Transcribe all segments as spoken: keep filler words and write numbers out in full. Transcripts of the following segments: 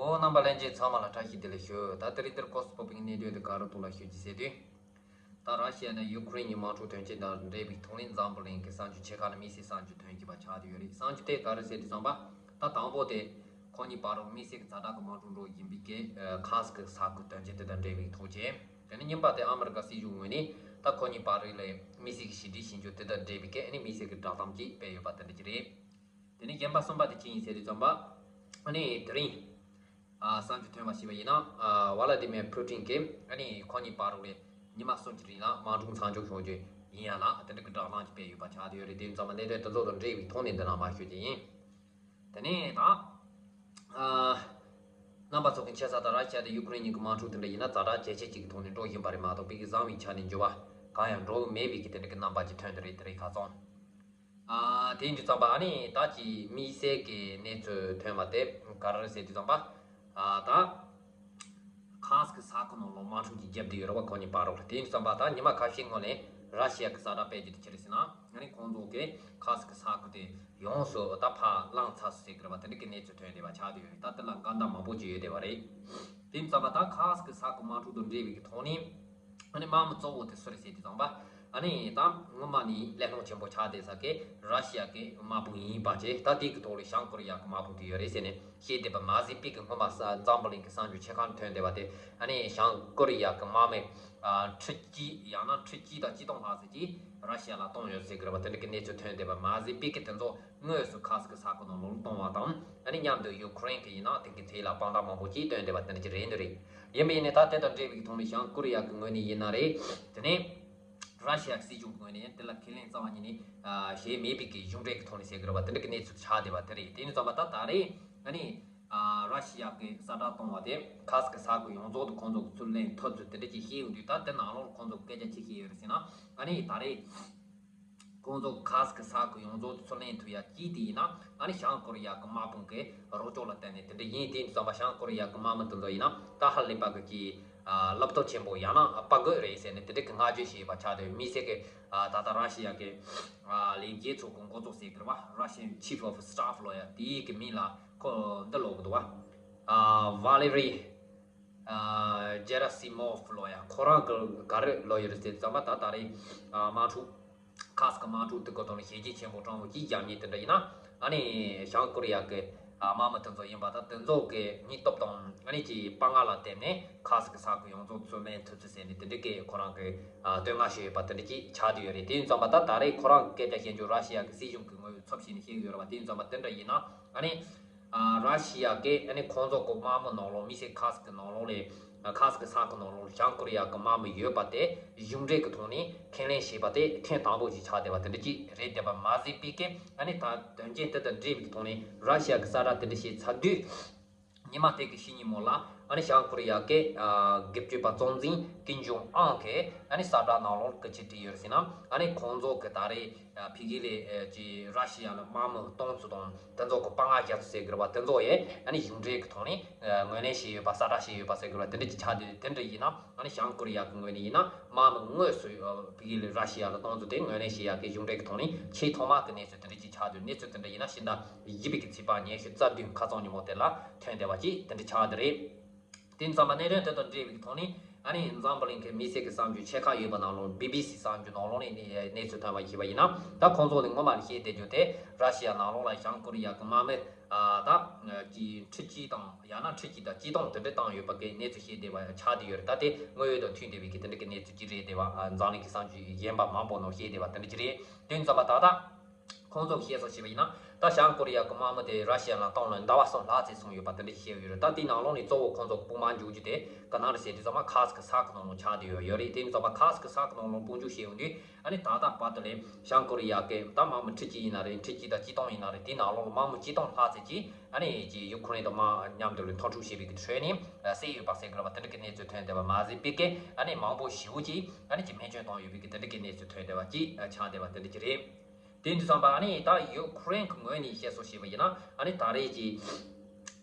ཨོ། རྣམ་པ་ལྷན་རྒྱས་ཚང་མ་ལ་བཀྲ་ཤིས་བདེ་ལེགས་ཞུ། ད་དེ་རིང་འདིར་ཀོ་སི་ཕོག་པའི་གནད་དོན་དེ་ག་རུ་ཐུག་ལ་ཞུ་རྒྱུ་ཟེར་དུས། ད་ར་ཤི་ཡ་ནས་ཡུ་ཁུ་རེན་གྱི་དམག་འཁྲུག་དོན་རྐྱེན་དང་འབྲེལ་བའི་ཐོག་ནས་འཛམ་བུ་གླིང་གི་གསར་འགྱུར་ཆེ་ཁག་ནས་དམིགས་བསལ་གསར་འགྱུར་ཐོན་བཞིན་པ་ཆགས་བསྡད་ཡོད་རེད། གསར་འགྱུར་དེ་ག་རེ་ཟེར་དུས་ཙམ་པ། ད་དང་པོ་དེ་ཁོ་གཉིས་བར་དུ་དམིགས་བསལ་གྱི་ཛ་དྲག་གི་དམག་འཁྲུག་འགྲོ་བཞིན་པའི་གི་ཁ་སི་ཀི་ས་ཁུལ་དོན་རྐྱེན་དེ་དང་འབྲེལ་བའི་ཐོག་བྱས། དེ་ནས་གཉིས་པ་དེ་ཨ་མི་རི་ཀ་སྲིད་གཞུང་ངོས་ནས་ད་ཁོ་གཉིས་བར་དུ་ལ་དམིགས་བསལ་གྱི་ཞི་འགྲིག་བྱེད་རྒྱུ་དེ་དང་འབྲེལ་བའི་གི་ཨ་ནི་དམིགས་བསལ་གྱི་བསྒྲགས་གཏམ་ཅིག་སྤེལ་ཡོད་པ་དེ་འདྲ་ཅིག་རེད། དེ་ནས་རྒན་པ་གསུམ་པ་དེ་ཅི་ཡིན་ཟེར་དུས་ཙམ་པ། ཨ་ནི་དེ་རིང་ཨ་གསར་འགྱུར་ཐོན་པ་ཞིག་པ་ཡིན་ན། ཨ་ཝ་ལ་ཏི་མེར་ཕུ་ཏིན་གྱིས་ཨ་ནི་ཁོ་གཉིས་བར་དུ་ལ་ཉི་མ་གསུམ་གྱི་རིང་ལ་དམག་འཁྲུག་མཚམས་འཇོག་བྱུང་རྒྱུ་ཡིན་ཡ་ལ་དེ་འདྲ་གི་བསྒྲགས་གཏམ་ཅིག་སྤེལ་ཡོད་པ་ཆགས་བསྡད་ཡོད་རེད། དེ་ཙམ་པ་གནད་དོན་དེ་ཚོ་དང་འབྲེལ་བའི་ཐོག་ནས་འདི་ནང་མར་ཞུ་རྒྱུ་ཡིན། དེ་ནས་ད་ཨ་རྣམ་པ་ཚོ་གི་མཁྱེན་གསལ་ལྟར་ར་ཤི་ཡ་དང་ཡུ་ཁུ་རེན་གཉིས་ཀྱི་དམག་འཁྲུག་དེ་འདྲ་ཡིན་ན་ཛ་དྲག་ཇེ་ཆེ་གཅིག་གི་ཐོག་ནས་འགྲོ་བཞིན་པ་རེད་མ་གཏོགས་དཔེ་གི་བཟང་བའི་ཆ་ནས་འགྱུར་བ་གང་ཡང་འགྲོ་གི་མེད་པའི་གི་དེ་འདྲ་གི་རྣམ་པ་ཅིག་ཐོན་དེ་རེད། དེ་རིང་ཁ་སང་། ཨ་དེ་ཡིན་དུས་ཙམ་པ་ཨ་ནི་ད་ཅི་དམིགས་བསལ་གྱི་གནས་ཚུལ་ཐོན་པ་དེ་ག་རེ་རེད་ཟེར་དུས་ཙམ་པ། ཨ་ད་ཁ་སི་ཀི་ས་ཁུལ་ནང་ལོགས་དམག་འཁྲུག་ཅིག་བརྒྱབ་བསྡད་ཡོད་རེད་བ། ཁོ་གཉིས་བར་རོགས་རེད། དེ་ཡིན་དུས་ཙམ་པ་ད་ཉི་མ་ཁ་ཤས་སྔོན་ནས་ར་ཤི་ཡ་གི་གསལ་བསྒྲགས་སྤེལ་རྒྱུ་དེ་ཅི་རེད་ཟེར་ན། ཨ་ནི་ཁོང་ཚོ་གིས་ཁ་སི་ཀི་ས་ཁུལ་དེ་ཡོངས་སུ་ད་ཕར་བླངས་ཚར་སོང་ཟེར་གི་རེད་བ། དེ་འདྲ་གི་གནས་ཚུལ་ཐོན་བསྡད་པ་ཆགས་བསྡད་ཡོད་རེད། ད་དེ་ལ་འགལ་ཟླ་མང་པོ་ཅིག་ཡོད་བསྡད་པ་རེད། དེ་ཡིན་དུས་ཙམ་པ་ད་ཁ་སི་ཀི་ས་ཁུལ་དམག་འཁྲུག་དང་འབྲེལ་བའི་གི་ཐོག་ནས། ཨ་ནི་དམག་མི་གཙོ་བོ་དེ་སུ་རེད་ཟེར་དུས་ཙམ་པ། ཨ་ནི་ད་སྔོན་མ་ནས་གླེང་སློང་ཆེན་པོ་ཆགས་བསྡད་ས་གི་ར་ཤི་ཡ་གི་དམག་དཔུང་ཡིན་པ་བྱས། ད་དེ་གི་ཐོག་ལ་བྱང་ཀོ་རི་ཡ་གི་དམག་དཔུང་དེ་ཡོད་རེད་ཟེར་ནས་བཤད་བསྡད་པ་མ་ཟད་པའི་གི་སྔོན་མ་ས་འཛམ་བུ་གླིང་གི་གསར་འགྱུར་ཆེ་ཁག་ཐོན་བསྡད་པ་དེ། ཨ་ནི་བྱང་ཀོ་རི་ཡ་གི་དམག་མི་ཨ་ཁྲི་གཅིག་ཡང་ན་ཁྲི་གཅིག་དང་གཅིག་སྟོང་ལྷག་ཙམ་ཅིག་ར་ཤི་ཡ་ལ་བཏང་ཡོད་ཟེར་གི་རེད་བ། དེ་འདྲ་གི་གནས་ཚུལ་ཐོན་བསྡད་པ་མ་ཟད་པའི་གི་དེ་ཚོ་དངོས་སུ་ཁ་སི་ཀི་ས་ཁུལ་ནང་ལོགས་ལ་བཏང་བ་དང་། ཨ་ནི་མཉམ་དུ་ཡུ་ཁུ་རེན་གྱི་ཡིན་ན་དེ་གི་ཐད་ལ་དཔང་རྟགས་མང་པོ་ཅིག་བཏོན་བསྡད་པ་དེ་འདྲ་ཅིག་རེད་འདུག་རེད། ཡིན་པ་ཡིན་ནའི་ད་དེ་དང་འབྲེལ་བའི་ཐོག་ནས་བྱང་ཀོ་རི་ཡ་གི་ངོས་ནས་ཡིན་ན་རེད། དེ་ནས་ར་ཤི་ཡ་གི་སྲིད་གཞུང་གི་ངོས་ནས་དེ་ལ་ཁས་ལེན་རྩ་བ་ཉིད་ནས་ཨ་བྱས་མེད་པའི་གི་གཞུང་འབྲེལ་གྱི་ཐོག་ནས་ཟེར་གི་རེད་བ། དེ་འདྲ་གི་གནས་ཚུལ་ཆགས་བསྡད་པ་དེ་རེད། དེ་ཡིན་དུས་ཙམ་པ་ད་ད་རེས་ཨ་ནི་ཨ་ར་ཤི་ཡ་གི་གསལ་བསྒྲགས་བཏང་བ་དེ་ཁ་སི་ཀི་ས་ཁུལ་ཡོངས་རྫོགས་དུ་ཁོང་ཚོ་གི་ཚུར་ལེན་ཐུབ་ཚུལ་དེ་འདྲ་ཅིག་བཤད་ཡོང་དུས། ད་དེ་ནང་ལོགས་ལ་ཁོང་ཚོ་གི་སྐད་ཆ་ཅི་བཤད་ཡོད་རེད་ཟེར་ན། ཨ་ནི་ད་རེས་ཁོང་ཚོ་ཁ་སི་ཀི་ས་ཁུལ་ཡོངས་རྫོགས་ཚུར་ལེན་ཐུབ་ཡ་གཅིག་དེ་ཡིན་ན། ཨ་ནི་བྱང་ཀོ་རི་ཡ་གི་དམག་དཔུང་གི་རོགས་སྐྱོར་ལ་བརྟེན་ནས་དེ་འདྲ་ཡིན། དེ་ཡིན་དུས་ཙམ་པ་བྱང་ཀོ་རི་ཡ་གི་དམག་མི་དེ་ཚོ་ཡིན་ན་ད་ཧ་ལས་པ་གི་ཅིག་ཨ་བློ་སྟོབས་ཆེན་པོ་ཡང་ན་དཔའ་རྒོད་རེད་ཟེར་ནས་དེ་འདྲ་གི་བསྔགས་བརྗོད་བྱས་པ་ཆགས་བསྡད། དམིགས་བསལ་གི་ཨ་ད་ལྟ་ར་ཤི་ཡ་གི་ཨ་ལས་བྱེད་ཚོགས་གི་འགོ་གཙོ་ཟེར་གི་རེད་བ། Russian Chief of Staff ལོ་ཡ་དེའི་གི་མིང་ལ་ཁོ་འདི་ལབ་གི་འདུག་བ། ཨ་Valery ཨ་Gerasimov ལོ་ཡ། ཁོ་རང་གི་ག་རེ་ལབ་ཡོད་རེད་ཟེར་དུས་ཙམ་པ། ད་ད་རེས་ཨ་དམག་འཁྲུག་ཁ་སི་ཀི་དམག་འཁྲུག་དེ་གི་ཐོག་ནས་ཞེ་གྱས་ཆེན་པོ་སྤྲང་པོ་ཅིག་བརྒྱབ་མཁན་དེ་འདྲ་ཡིན་ན། ཨ་ནི་བྱང་ཀོ་རི་ཡ་གི་ཨ་དམག་མི་དེ་ཚོ་ཡིན་པ་དང་། དེ་ཚོ་གི་སྙིང་སྟོབས་དང་ཨ་ནི་ཀྱི་དཔའ་ངར་ལ་བརྟེན་ནས་ཁ་སི་ཀི་ས་ཁུལ་ཡོངས་རྫོགས་ཚུར་ལེན་ཐུབ་ཚུལ་ཟེར་ནས་དེ་འདྲ་གི་ཁོ་རང་གི་ཨ་བསྟོད་བསྔགས་བྱས་ཡོད་པ་དེ་འདྲ་ཅིག་ཆགས་བསྡད་ཡོད་རེད། དེ་ཡིན་ཙམ་པ་ད་ད་རེས་ཁོ་རང་གི་སྐད་ཆ་བཤད་རྒྱུ་ར་ཤི་ཡ་གི་སྲིད་གཞུང་གི་ངོས་ཚབ་བྱས་ནས་བཤད་གི་ཡོད་རེད་བ། དེ་ཡིན་ཙམ་པ་དེ་འདྲ་ཡིན་ན། ཨ་ནི་ཨ་ར་ཤི་ཡ་གིས་ཨ་ནི་ཁོང་ཚོ་གི་དམག་མི་ནང་ལོགས། དམིགས་བསལ་ཁ་སི་ཀི་ནང་ལོགས་ལ། ཁ་སི་ཀི་ས་ཁུལ་ནང་ལོགས་ལ་བྱང་ཀོ་རི་ཡ་གི་དམག་མི་ཡོད་པ་དེ་གཞུང་འབྲེལ་གྱི་ཐོག་ནས་ཁས་ལེན་བྱས་པ་དེ་ཐེངས་དང་པོ་ཞིག་ཆགས་བསྡད་པ་དེ་འདྲ་ཅིག་རེད་བསྡད་པ་མ་ཟད་པའི་གི། ཨ་ནི་ད་དོན་རྐྱེན་དེ་དང་འབྲེལ་བའི་ཐོག་ནས་ར་ཤི་ཡ་གི་གསལ་བསྒྲགས་དེ་འདྲ་བྱས་ཚར་དུས། ཉི་མ་དེ་གི་ཕྱི་ཉིན་མོ་ལ་ཨ་ནི་བྱང་ཀོ་རི་ཡ་གི་ཨ་སྒེར་གཅོད་པ་གཙོ་འཛིན་ཀིམ་ཇོང་ཨང་གིས་ཨ་ནི་གསལ་བསྒྲགས་ནང་ལོགས་ལ་ག་ཅི་བྲིས་ཡོད་ཟེར་ན། ཨ་ནི་ཁོང་ཚོ་གི་ད་རེས་ཨ་ཕ་གི་ལ་ཨ་ཅིག་ར་ཤི་ཡ་ལ་དམག་མི་གཏོང་ཚུལ་དང་། དེ་ཚོ་གི་དཔའ་ངར་རྒྱག་ཚུལ་ཟེར་གི་རེད་བ། དེ་ཚོ་ཡང་ཨ་ནི་གཞུང་འབྲེལ་གི་ཐོག་ནས་ཨ་ངོས་ལེན་བྱས་ཡོད་པ། གསལ་བསྒྲགས་བྱས་ཡོད་པ་ཟེར་གི་རེད་བ། དེ་འདྲ་ཅིག་ཆགས་དུས། དེ་འདྲ་ཡིན་ན་ཨ་ནི་བྱང་ཀོ་རི་ཡ་གི་ངོས་ནས་ཡིན་ན་དམག་མི་དངོས་སུ་ཨ་ཕ་གི་ལ་ར་ཤི་ཡ་ལ་གཏོང་ཚུལ་དེ་ངོས་ལེན་བྱེད་ཡག་གི་གཞུང་འབྲེལ་གི་ཐོག་ནས་ཆེས་ཐོག་མ་གི་གནས་ཚུལ་དེ་འདྲ་ཅིག་ཆགས་དུས། གནས་ཚུལ་དེ་འདྲ་ཡིན་ན་ཕྱི་ཟླ་བཞི་པའི་གི་ཚེས་པ་ཉི་ཤུ་རྩ་བདུན་ཁ་སང་ཉིན་མོ་དེ་ལ་ཐོན་བསྡད་པ་ཅིག་དེ་འདྲ་ཆགས་བསྡད་རེད། དེ་ཙམ་པ་གནད་དོན་དེ་དང་འབྲེལ་བའི་ཐོག་ནས་ཨ་ནི་འཛམ་བུ་གླིང་གི་དམིགས་བསལ་གྱི་གསར་འགྱུར་ཆེ་ཁག་ཡོད་པ་ནང་ལོགས། བི་བི་སི་གསར་འགྱུར་ནང་ལོགས་ནས་གནས་ཚུལ་ཐོན་པ་ཞིག་ཡིན་ན། ད་ཁོང་ཚོ་ནས་སྔོན་མ་ནས་བཤད་བསྡད་རྒྱུ་དེ། ར་ཤི་ཡ་ནང་ལོགས་ལ་བྱང་ཀོ་རི་ཡ་གི་དམག་མི་ཨ་ད་ཀྱི་ཁྲི་གཅིག་དང་ཡང་ན་ཁྲི་གཅིག་དང་གཅིག་སྟོང་དེ་འདྲ་བཏང་ཡོད་པ་གི་གནས་ཚུལ་བཤད་བསྡད་པ་ཆགས་བསྡད་ཡོད་རེད། ད་དེ་དངོས་ཡོད་དང་མཐུན་བསྡད་པའི་གི་དེ་འདྲ་གི་གནས་ཚུལ་ཅིག་རེད་བསྡད་པ། ཨ་འཛམ་གླིང་གི་གསར་འགྱུར་གཞན་པ་མང་པོ་ནང་བཤད་བསྡད་པ་དེ་འདྲ་ཅིག་རེད། དེ་ཙམ་པ་ད་ལྟ། ཁོང་ཚོས་བཤད་སྲོལ་བྱས་པ་ཡིན་ན། ད་བྱང་ཀོ་རི་ཡ་གི་དམག་མི་དེ་ར་ཤི་ཡ་ལ་གཏོང་ལ་ཟླ་བ་གསུམ་ལྷག་ཙམ་སོང་ཡོད་པ་དེ་འདྲ་བཤད་ཡོད་རེད། ད་དེའི་ནང་ལོགས་ནས་གཙོ་བོ་ཁོང་ཚོ་དཔུང་དམག་འཇུག་རྒྱུ་དེ་ག་ན་རེད་ཟེར་དུས་ཙམ་པ་ཁ་སི་ཀི་ས་ཁུལ་ནང་ལ་ཆགས་བསྡད་ཡོད་ཡོད་རེད། དེ་ཡིན་ཙམ་པ་ཁ་སི་ཀི་ས་ཁུལ་ནང་ལ་དཔུང་འཇུག་བྱས་ཡོང་དུས། ཨ་ནི་ད་ལྟ་བར་དུ་ལ་བྱང་ཀོ་རི་ཡ་གི་ད་དམག་མི་ཁྲི་གཅིག་ཡིན་ན་རེད། ཁྲི་གཅིག་དང་གཅིག་སྟོང་ཡིན་ན་རེད། དེའི་ནང་ལོགས་ལ་དམག་མི་གཅིག་སྟོང་ལྷག་ཙམ་ཅིག་ཨ་ནི་ཅིག་ཡུ་ཁུ་རེན་དང་དམག་མཉམ་དུ་ལ་འཐབ་འཁྲུག་བྱས་པའི་གི་ཁྲོད་ནས་བསད་ཡོད་པ་ཟེར་གི་རེད་བ། དེ་འདྲ་གི་གནས་ཚུལ་ཐོན་བསྡད་པ་མ་ཟད་པའི་གི། ཨ་ནི་མང་པོ་ཞེ་པོ་ཅིག་ཨ་ནི་ཅིག་རྨས་སྐྱོན་བཏང་ཡོད་པའི་གི་དེ་འདྲ་གི་གནས་ཚུལ་ཐོན་བསྡད་པ་ཅིག་ཆགས་བསྡད་པ་དེ་འདྲ་ཅིག་རེད། དེ་ཡིན་དུས་ཙམ་པ་ཨ་ནི་ད་ཡུ་ཁུ་རེན་གྱི་ངོས་ནས་བཤད་སྲོལ་བྱས་པ་ཡིན་ན། ཨ་ནི་ད་རེས་ཀྱི་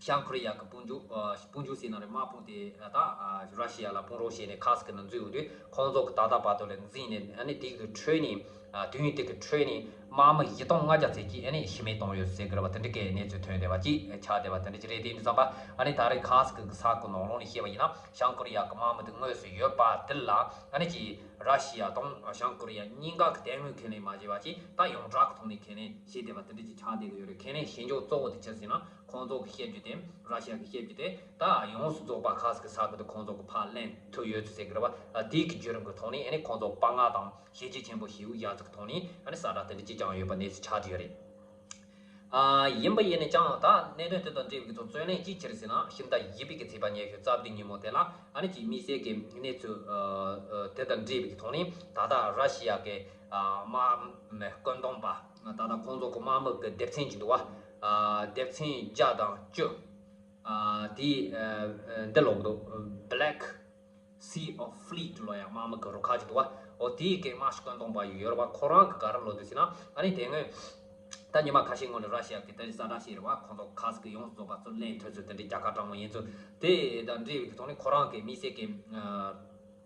བྱང་ཀོ་རི་ཡ་གི་དཔུང་འཇུག་ཨ་དཔུང་འཇུག་ཟེར་ན་རེད། དམག་དཔུང་དེ་ད་ཨ་ར་ཤི་ཡ་ལ་དཔུང་རོགས་བྱས་ནས་ཁ་སི་ཀི་ནང་འཛུལ་ཡོང་དུས། ཁོང་ཚོ་གི་ད་ལྟ་བར་དུ་ལ་འཛིང་ནས། ཨ་ནི་དེ་གི་ཁྲོད་ནས་ ཨ་དུས་ཡུན་དེ་གི་ཁྲོད་ནས་དམག་མི་བཞི་སྟོང་ལྔ་བརྒྱ་ཙམ་གྱིས་ཨ་ནི་ཤི་རྨས་བཏང་ཡོད་ཟེར་གི་རེད་བ། དེ་འདྲ་གི་གནས་ཚུལ་ཐོན་བསྡད་པ་ཅིག་ཆགས་བསྡད་པ་དེ་འདྲ་ཅིག་རེད། དེ་ཡིན་དུས་ཙམ་པ་ཨ་ནི་ད་རེས་ཁ་སི་ཀི་གི་ས་ཁུལ་ནང་ལོགས་ནས་བཤད་པ་ཡིན་ན། བྱང་ཀོ་རི་ཡ་གི་དམག་མི་དེ་དངོས་སུ་ཡོད་པ་དེ་ལ་ཨ་ནི་ཅིག་ར་ཤི་ཡ་དང་བྱང་ཀོ་རི་ཡ་གཉིས་ཀ་གི་དད་མོས་ཁས་ལེན་མ་བྱས་པ་ཅིག་ད་ཡོངས་གྲགས་ཀྱི་ཐོག་ནས་ཁས་ལེན་བྱས་བསྡད་པ་དེ་འདྲ་ཅིག་ཆགས་བསྡད་གི་ཡོད་རེད། ཁས་ལེན་བྱེད་འཇོག་གཙོ་བོ་དེ་ཅི་ཟེར་ན། ཁོང་ཚོ་གི་བཤད་རྒྱུ་དེ། ར་ཤི་ཡ་གི་བཤད་རྒྱུ་དེ་ད་ཡོངས་སུ་རྫོགས་པ་ཁ་སི་ཀི་ས་ཁུལ་དེ་ཁོང་ཚོ་གི་ཕར་ལེན་ཐུབ་ཡོད་ཚུལ་ཟེར་གི་རེད་བ། དེའི་གི་བརྒྱུད་རིམ་གི་ཐོག་ནས་ཨ་ནི་ཁོང་ཚོ་དཔའ་ངར་དང་བྱས་རྗེས་ཆེན་པོ་ཞེ་པོ་བཞག་ཚུལ་གི་ཐོག་ནས་ཨ་ནི་གསལ་བསྒྲགས་དེ་འདྲ་ཅིག་བསྐྱངས་ཡོད་པ་གནས་ཚུལ་ཆགས་བསྡད་ཡོད་རེད། ཨ་ཡིན་པ་ཡིན་ན་ཀྱང་ད་གནད་དོན་དེ་དང་འབྲེལ་བའི་གི་ཚོ་རྩོད་གླེང་ཅིག་ཕྱིར་ཟེར་ན། ཕྱི་ཟླ་བཞི་པའི་གི་ཚེས་པ་ཉི་ཤུ་རྩ་བདུན་ཉིན་མོ་དེ་ལ་ཨ་ནི་ཅིག་དམིགས་བསལ་གི་གནས་ཚུལ་ཨ་ཨ་དེ་དང་འབྲེལ་བའི་གི་ཐོག་ནས་ད་ལྟ་ར་ཤི་ཡ་གི་ཨ་དམག་མི་བཀོད་འདོམས་པ། ད་ལྟ་ཁོང་ཚོ་གི་དམག་མི་གི་སྡེབ་ཚན་ཅིག་འདུག་བ། ཨ་སྡེབ་ཚན་བརྒྱ་དང་བཅུ། ཨ་དེ་ཨ་འདི་ལོག་འདུག Black Sea of Fleet ལོ་ཡ་དམག་མི་གི་རུ་ཁག་ཅིག་འདུག་བ། འོ་དེའི་གི་དམག་སྤྱི་བཀོད་འདོམས་པ་ཡོད་རེད་བ། ཁོ་རང་གི་ག་རེ་ལབ་འདུག་ཟེར་ན། ཨ་ནི་དེ་སྔོན་ད་ཉི་མ་ཁ་ཤས་སྔོན་ལ་ར་ཤི་ཡ་གི་དེ་རིང་གསལ་བསྒྲགས་བྱས་རེད་བ། ཁོང་ཚོ་ཁ་སི་ཀི་ཡོངས་སུ་རྫོགས་པ་ཚུར་ལེན་ཐུབ་ཚུལ་དེ་འདྲའི་རྒྱལ་ཁ་དྲང་མོ་ཡིན་ཚུལ། དེ་དང་འབྲེལ་བའི་གི་ཐོག་ནས་ཁོ་རང་གི་དམིགས་བསལ་གི་ཨ་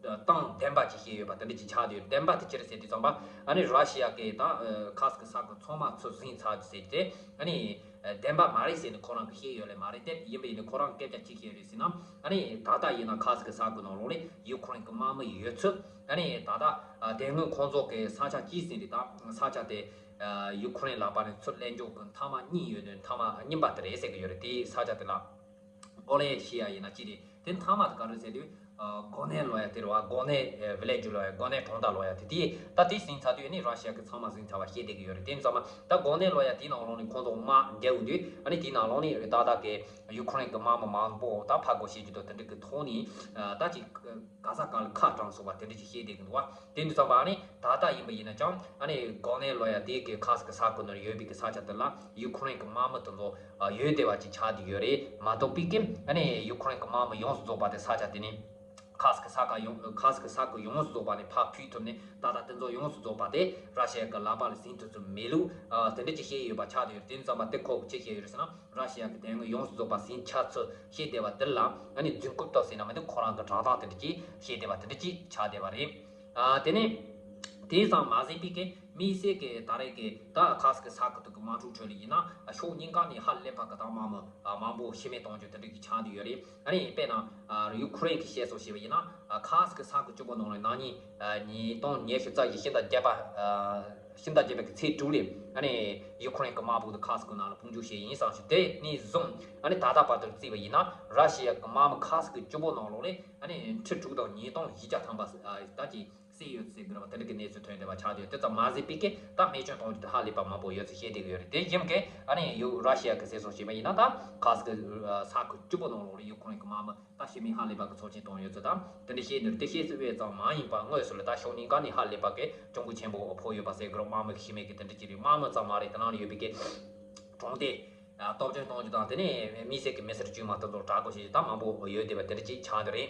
སྟངས་བདེན་པ་ཅིག་བཤད་ཡོད་པ་དེ་འདྲ་ཅིག་ཆགས་བསྡད་ཡོད། བདེན་པ་དེ་ཅི་རེད་ཟེར་དུས་ཙམ་པ། ཨ་ནི་ར་ཤི་ཡ་གི་ད་ཨ་ཁ་སི་ཀི་ས་ཁུལ་ཚང་མ་ཚུར་ཟིན་ཚར་རྒྱུ་ཟེར་རྒྱུ་དེ། ཨ་ནི་ཨ་བདེན་པ་མ་རེད་ཟེར་ནས་ཁོ་རང་གིས་བཤད་ཡོད་ལེ་མ་རེད་དེ། ཡིན་པ་ཡིན་ན་ཁོ་རང་སྐད་ཆ་ཅི་བཤད་རེད་ཟེར་ན། ཨ་ནི་ད་ལྟ་ཡིན་ན་ཁ་སི་ཀི་ས་ཁུལ་ནང་ལོགས་ལ་ཡུ་ཁུ་རེན་གི་དམག་མི་ཡོད་ཚུལ། ཨ་ནི་ད་ལྟ་ཨ་དེ་སྔོན་ཁོང་ཚོ་གི་ས་ཆ་གཅིག་ཟིན་རེད། ད་ས་ཆ་དེ་ཨ་ཡུ་ཁུ་རེན་ལག་པ་ནས་ཚུར་ལེན་འཇོག་གི་མཐའ་མ་གཉིས་ཡོད་དོན་མཐའ་མ་གཉིས་པ་དེ་རེད་ཟེར་གི་ཡོད་རེད། དེའི་ས་ཆ་དེ་ལ་ཨོ་ལེ་ཤི་ཡ་ཡིན་ན་ཅི་རེད། དེ་མཐའ་མ་དེ་ག་རེ་ཟེར་དུས། ཨ་གོ་ནེ་ལོ་ཡ་དེ་རེད་བ། གོ་ནེ་ཨ་ཝི་ལེ་ཇི་ལོ་ཡ། གོ་ནེ་གྲོང་རྡལ་ལོ་ཡ་དེ། དེ་ད་དེ་ཟིན་ཚར་དུས་ཨ་ནི་ར་ཤི་ཡ་གི་ཚང་མ་ཟིན་ཚར་བ་བཤད་བསྡད་གི་ཡོད་རེད། དེ་ཙམ་མ་ད་གོ་ནེ་ལོ་ཡ་དེའི་ནང་ལོགས་ནས་ཁོང་ཚོ་དམག་རྒྱག་འོང་དུས། ཨ་ནི་དེའི་ནང་ལོགས་ནས་ཏག་ཏག་གི་ཡུ་ཁུ་རེན་གི་དམག་མི་མང་པོ་ད་ཕར་རྒོལ་བྱེད་རྒྱུ་དང་དེ་འདྲ་གི་ཐོག་ནས་ཨ་ད་ཅིག་ག་ས་ག་ལ་ཁ་གྲངས་སོགས་པ་དེ་འདྲ་ཅིག་བཤད་བསྡད་གི་འདུག་བ། དེ་འདྲ་ཙམ་པ་ཨ་ནི་ད་ལྟ་ཡིན་པ་ཡིན་ན་ཀྱང་ཨ་ནི་གོ་ནེ་ལོ་ཡ་དེ་གི་ཁ་སི་གི་ས་ཁུལ་ནང་ཡོད་པའི་གི་ས་ཆ་དེ་ལ་ཡུ་ཁུ་རེན་གི་དམག་མི་དེ་ཚོ་ཨ་ཡོད་བསྡད་པ་ཅིག་ཆགས་བསྡད་ཡོད་རེད་མ་གཏོགས་པའི་གི། ཨ་ནི་ཡུ་ཁུ་རེན་གི་དམག་མི་ཡོངས་སུ་རྫོགས་པ་དེ་ས་ཆ་དེ་ནས་ཁ་སི་གི་ས་ཁ་ཡོངས་ཁ་སི་གི་ས་ཁུལ་ཡོངས་སུ་རྫོགས་པ་ནས་ཕར་ཕུད་ཐུབ་ནས། ད་ལྟ་དེ་ཚོ་ཡོངས་སུ་རྫོགས་པ་དེ་ར་ཤི་ཡ་གི་ལག་པ་ལ་ཟིན་ཐུབ་ཚུལ་མེད་ལུགས་ཨ་དེ་འདྲ་ཅིག་བཤད་ཡོད་པ་ཆགས་བསྡད་ཡོད་རེད། དེ་ཙམ་པ་དེ་ཁོ་གི་ཅི་བཤད་ཡོད་རེད་ཟེར་ན། ར་ཤི་ཡ་གི་དོན་དངོས་ཡོངས་སུ་རྫོགས་པ་ཟིན་ཆགས་ཚུལ་བཤད་བསྡད་པ་དེ་ལ་ཨ་ནི་རྫུན་རྐུབ་བཏབ་ཟེར་ན་མི་འདུག་ཁོ་རང་གི་དྲང་གཏམ་དེ་འདྲ་ཅིག་བཤད་བསྡད་པ་དེ་འདྲ་ཅིག་ཆགས་བསྡད་པ་རེད། ཨ་དེ་ནས་དེ་ཙམ་མ་ཟད་པའི་གི་དམིགས་བསལ་གི་ད་རེས་གི་ད་ཁ་སི་གི་ས་ཁུལ་དུ་གི་དམག་འཁྲུག་ཁྲོད་ལ་ཡིན་ན་ཕྱོགས་གཉིས་ཀ་ནས་ཧ་ལས་པ་གི་ད་དམག་མི་མང་པོ་ཤི་རྨས་གཏོང་རྒྱུ་དེ་འདྲ་གི་ཆགས་བསྡད་ཡོད་རེད། ཨ་ནི་དཔེར་ན་ཡུ་ཁུ་རེན་གི་བཤད་སྲོལ་བྱས་པ་ཡིན་ན། ཁ་སི་གི་ས་ཁུལ་བཅུ་པོ་ནང་ལ་ནང་ཉིན་ཉིས་སྟོང་ཉི་ཤུ་རྩ་བཞི་ཕྱི་ཟླ་བརྒྱད་པ། ཕྱི་ཟླ་བརྒྱད་པའི་གི་ཚེས་དྲུག་ལ་ཨ་ནི་ཡུ་ཁུ་རེན་གི་དམག་དཔུང་དེ་ཁ་སི་གི་ནང་ལ་དཔུང་འཇུག་བྱས་ཡིན་བསམ་ཞིག་དེ་ནས་བཟུང་ཨ་ནི་ད་ལྟ་བར་དུ་བརྩིས་པ་ཡིན་ན། ར་ཤི་ཡ་གི་དམག་མི་ཁ་སི་གི་བཅུ་པོ་ནང་ལོགས་ལ་ཨ་ནི་ཁྲི་དྲུག་དང་ཉིས་སྟོང་བཞི་བརྒྱ་ཐམ་པ་ད་ཅིག་བསད་ཡོད་ཟེར་གི་རེད་བ། དེ་འདྲ་གི་གནས་ཚུལ་ཐོན་བསྡད་པ་ཆགས་བསྡད་ཡོད། དེ་ཙམ་མ་ཟད་པའི་གི་ད་རྨས་སྐྱོན་གཏོང་རྒྱུ་དེ་ཧ་ལས་པ་མང་པོ་ཡོད་ཚུལ་བཤད་བསྡད་གི་ཡོད་རེད། དེ་བཞིན་གི་ཨ་ནི་ཡུ་ར་ཤི་ཡ་གི་གསལ་སྟོན་བྱས་པ་ཡིན་ན། ད་ཁ་སི་གི་ས་ཁུལ་བཅུ་པོ་ནང་ལོགས་ལ་ཡུ་ཁུ་རེན་གི་དམག་མི་ད་ཤི་རྨས་ཧ་ལས་པ་གི་ཚབས་ཆེན་བཏང་ཡོད་ཚུལ་དང་དེ་འདྲ་བཤད་ནི་རེད། དེ་བཤད་ཚུལ་དཔེ་ཙམ་མ་ཡིན་པ་དངོས་སུ་ལ་ད་ཕྱོགས་གཉིས་ཀ་ནས་ཧ་ལས་པ་གི་གྱོང་གུན་ཆེན་པོ་ཕོག་ཡོད་པ་ཟེར་གི་རེད། དམག་མི་གི་ཤི་རྨས་གི་དེ་འདྲ་ཅིག་རེད། དམག་མི་ཙམ་མ་རེད། དེ་ནང་ལ་ཡོད་པའི་གི་གྲོང་སྡེ་སྟོབས་ཆེན་གཏོང་རྒྱུ་དང་། དེ་ནས་དམིགས་བསལ་གི་མི་སེར་དཀྱུས་མ་དེ་ཚོར་དྲག་པོ་བྱེད་རྒྱུ་ད་མང་པོ་ཡོད་བསྡད་པ་དེ་འདྲ་ཅིག་ཆགས་ཀྱི་རེད།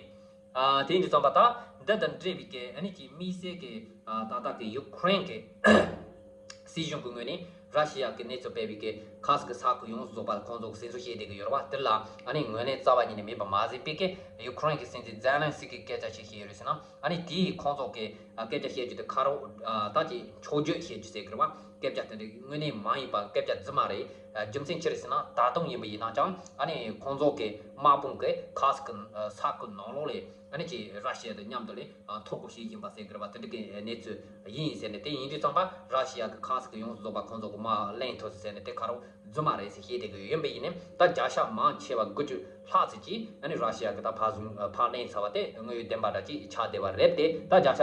ཨ་དེ་ཡིན་དུས་ཙམ་པ་ད་འདི་དང་འབྲེལ་བའི་གི་ཨ་ནི་ཅིག་དམིགས་བསལ་གི་ཨ་ད་ལྟ་གི་ཡུ་ཁུ་རེན་གི་སྲིད་གཞུང་གི་ངོས་ནས་ར་ཤི་ཡ་གི་གནས་ཚུལ་སྤེལ་བའི་གི་ཁ་སི་གི་ས་ཁུལ་ཡོངས་སུ་རྫོགས་པ་ལ་ཁོང་ཚོ་གི་ཟིན་བཟུང་བྱས་བསྡད་གི་ཡོད་རེད་བ། དེ་ལ་ཨ་ནི་ངོས་ལེན་རྩ་བ་ཉིད་ནས་མེད་པ་མ་ཟད་པའི་གི་ཡུ་ཁུ་རེན་གི་སྲིད་འཛིན་ཛེ་ལན་སི་ཀི་སྐད་ཆ་ཞིག་བཤད་ཡོད་རེད་ཟེར་ན། ཨ་ནི་དེས་ཁོང་ཚོ་གི་ཨ་སྐད་ཆ་བཤད་རྒྱུ་དེ་ཁ་རོག་ཨ་ད་ཅིག་ཕྱོགས་བསྒྱུར་བཤད་རྒྱུ་ཟེར་གི་རེད་བ། སྐད་ཆ་དེ་འདྲ་དངོས་གནས་མ་ཡིན་པ་སྐད་ཆ་རྫུན་མ་རེད། རྒྱུ་མཚན་ཅི་རེད་ཟེར་ན། ད་དུང་ཡིན་པ་ཡིན་ན་ཀྱང་ཨ་ནི་ཁོང་ཚོ་གི་དམག་དཔུང་གི་ཁ་སི་གི་ས་ཁུལ་ནང་ལོགས་ལ་ཨ་ནི་ཅིག་ར་ཤི་ཡ་དང་མཉམ་དུ་ལ་ཐོ་འགོད་བྱེད་བཞིན་པ་ཟེར་གི་རེད་བ། དེ་འདྲ་གི་གནས་ཚུལ་ཡིན་ཟེར་ནས། དེ་ཡིན་དུས་ཙམ་པ་ར་ཤི་ཡ་གི་ཁ་སི་གི་ཡོངས་སུ་རྫོགས་པ་ཁོང་ཚོ་གི་དམག་ལེན་ཐུབ་ཟེར་ནས་དེ་ཁ་རོག་རྫུན་མ་རེད་ཟེར་བཤད་བསྡད་གི་ཡོད། ཡིན་པ་ཡིན་ནའི་ད་བརྒྱ་ཆ་མང་ཆེ་བ་དགུ་བཅུ་ལྷག་ཙམ་ཅིག་ཨ་ནི་ར་ཤི་ཡ་གི་ད་ཕར་བཟུང་ཕར་ལེན་ཚར་བ་དེ་དངོས་ཡོད་བདེན་པ་འདྲ་ཅིག་ཆགས་བསྡད་པ་རེད་དེ། ད་བརྒྱ་ཆ་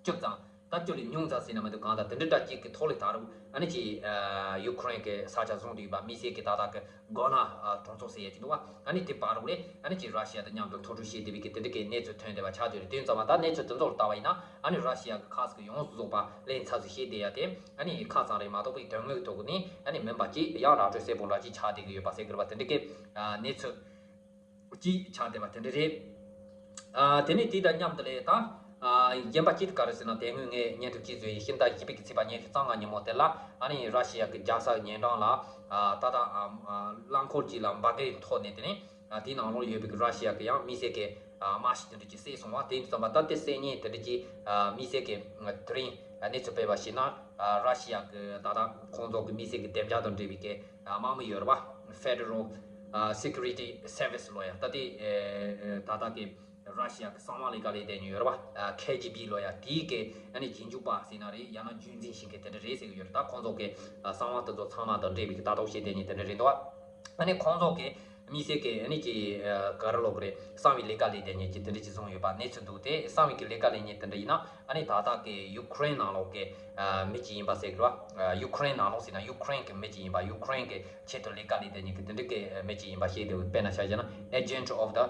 བཅུ་ཙམ། ད་བཅུ་ལས་ཉུང་ཙམ་ཟེར་ན་མི་འདུག་གང་ལྟར་དེ་འདྲ་འདྲ་གཅིག་གི་ཐོག་ལ་ད་རུང་ཨ་ནི་ཅིག་ཨ་ཡུ་ཁུ་རེན་གི་ས་ཆ་བཟུང་བསྡད་ཡོད་པ། དམིགས་བསལ་གི་ད་ལྟ་གི་གོ་ན་ཨ་གྲོང་ཚོ་ཟེར་ཡ་ཅིག་འདུག་བ། ཨ་ནི་དེ་བར་རུ་ལས་ཨ་ནི་ཅིག་ར་ཤི་ཡ་དང་མཉམ་དུ་ཐོ་འགྲུལ་བྱེད་བསྡད་པའི་གི་དེ་འདྲ་གི་གནས་ཚུལ་ཐོན་བསྡད་པ་ཆགས་བསྡད་ཡོད་རེད། དེ་ཙམ་པ་ད་གནས་ཚུལ་དེ་ཚོ་ལ་ལྟ་བ་ཡིན་ན། ཨ་ནི་ར་ཤི་ཡ་གི་ཁ་སི་གི་ཡོངས་སུ་རྫོགས་པ་ལེན་ཚར་ཚུལ་བཤད་བསྡད་ཡ་དེ་ཨ་ནི་ཁ་ཙམ་རེད་མ་གཏོགས་པའི་དོན་དངོས་ཐོག་ནས་ཨ་ནི་མིན་པ་ཅིག་ཡང་ར་སྤྲོད་གསལ་པོ་འདྲ་ཅིག་ཆགས་བསྡད་གི་ཡོད་པ་ཟེར་གི་རེད་བ། དེ་འདྲ་གི་ཨ་གནས་ཚུལ་ཅིག་ཆགས་བསྡད་པ་དེ་འདྲ་རེད། ཨ་དེ་ནས་དེ་དང་མཉམ་དུ་ལས་ད་ཨ་གཞན་པ་ཅིག་ག་རེ་ཟེར་ན། དེ་སྔོན་ངས་བརྙན་ཐུང་ཅིག་བཟོས་ཡིན། ཕྱི་ཟླ་བཞི་པའི་གི་ཚེས་པ་ཉི་ཤུ་རྩ་ལྔ་ཉིན་མོ་དེ་ལ་ཨ་ནི་ར་ཤི་ཡ་གི་རྒྱལ་ས་ཉེ་འགྲམ་ལ་ཨ་ད་ལྟ་ཨ་ཨ་རླངས་འཁོར་ཅིག་ལ་འབར་གས་ཐོག་ནས། དེ་ནས་ཨ་དེའི་ནང་ལོགས་ཡོད་པའི་གི་ར་ཤི་ཡ་གི་ཡང་དམིགས་བསལ་གི་ཨ་དམག་ཞིག་དེ་འདྲ་ཅིག་བསད་སོང་བ། དེ་ཡིན་དུས་ཙམ་པ་ད་དེ་བསད་མཁན་དེ་འདྲ་ཅིག་ཨ་དམིགས་བསལ་གི་དེ་རིང་ གནས་ཚུལ་སྤེལ་བ་ཞིག་ན། ར་ཤི་ཡ་གི་ད་ལྟ་ཁོང་ཚོ་གི་དམིགས་བསལ་གྱི་བདེ་འཇགས་དང་འབྲེལ་བའི་གི་དམག་མི་ཡོད་རེད་པ། Federal Security Service ལོ་ཡ། ད་ལྟའི་ད་ལྟ་གི་ར་ཤི་ཡ་གི་གསང་བ་ལས་ཀ་ལས་བསྡད་མཁན་ཡོད་རེད་པ། K G B ལོ་ཡ། དེའི་གི་ཨ་ནི་རྗེས་འཇུག་པ་ཟེར་ན་རེད། ཡང་ན་རྒྱུན་འཛིན་བྱེད་མཁན་དེ་འདྲ་རེད་ཟེར་གི་ཡོད་རེད། ད་ཁོང་ཚོ་གི་གསང་བ་དེ་ཚོ་ཚང་མ་དང་འབྲེལ་བའི་གི་ལྟ་རྟོག་བྱེད་བསྡད་མཁན་དེ་འདྲ་རེད་འདུག་པ། ཨ་ནི་ཁོང་ཚོ་གི་དམིགས་བསལ་གྱི་ཨ་ནི་ཀྱི་ཨ་ག་རེ་ལབ་དགོས་རེད། གསང་བའི་ལས་ཀ་ལས་བསྡད་མཁན་གྱི་དེ་འདྲ་ཅིག་བཟུང་ཡོད་པ་གནས་ཚུལ་འདུག་དེ་གསང་བའི་གི་ལས་ཀ་ལས་མཁན་དེ་འདྲ་ཡིན་ན། ཨ་ནི་ད་ལྟ་གི་ཡུ་ཁུ་རེན་ནང་ལོགས་ཀྱི་ཨ་མི་ཅིག་ཡིན་པ་ཟེར་གི་རེད་པ། ཡུ་ཁུ་རེན་ནང་ལོགས་ཟེར་ན་ཡུ་ཁུ་རེན་གྱི་མི་ཅིག་ཡིན་པ། ཡུ་ཁུ་རེན་གྱི་ཆེད་དུ་ལས་ཀ་ལས་བསྡད་མཁན་གྱི་དེ་འདྲ་གི་མི་ཅིག་ཡིན་པ་ཤེས་བསྡད་ཡོད། དཔེར་ན་ཆ་བཞག་ན། Agent of the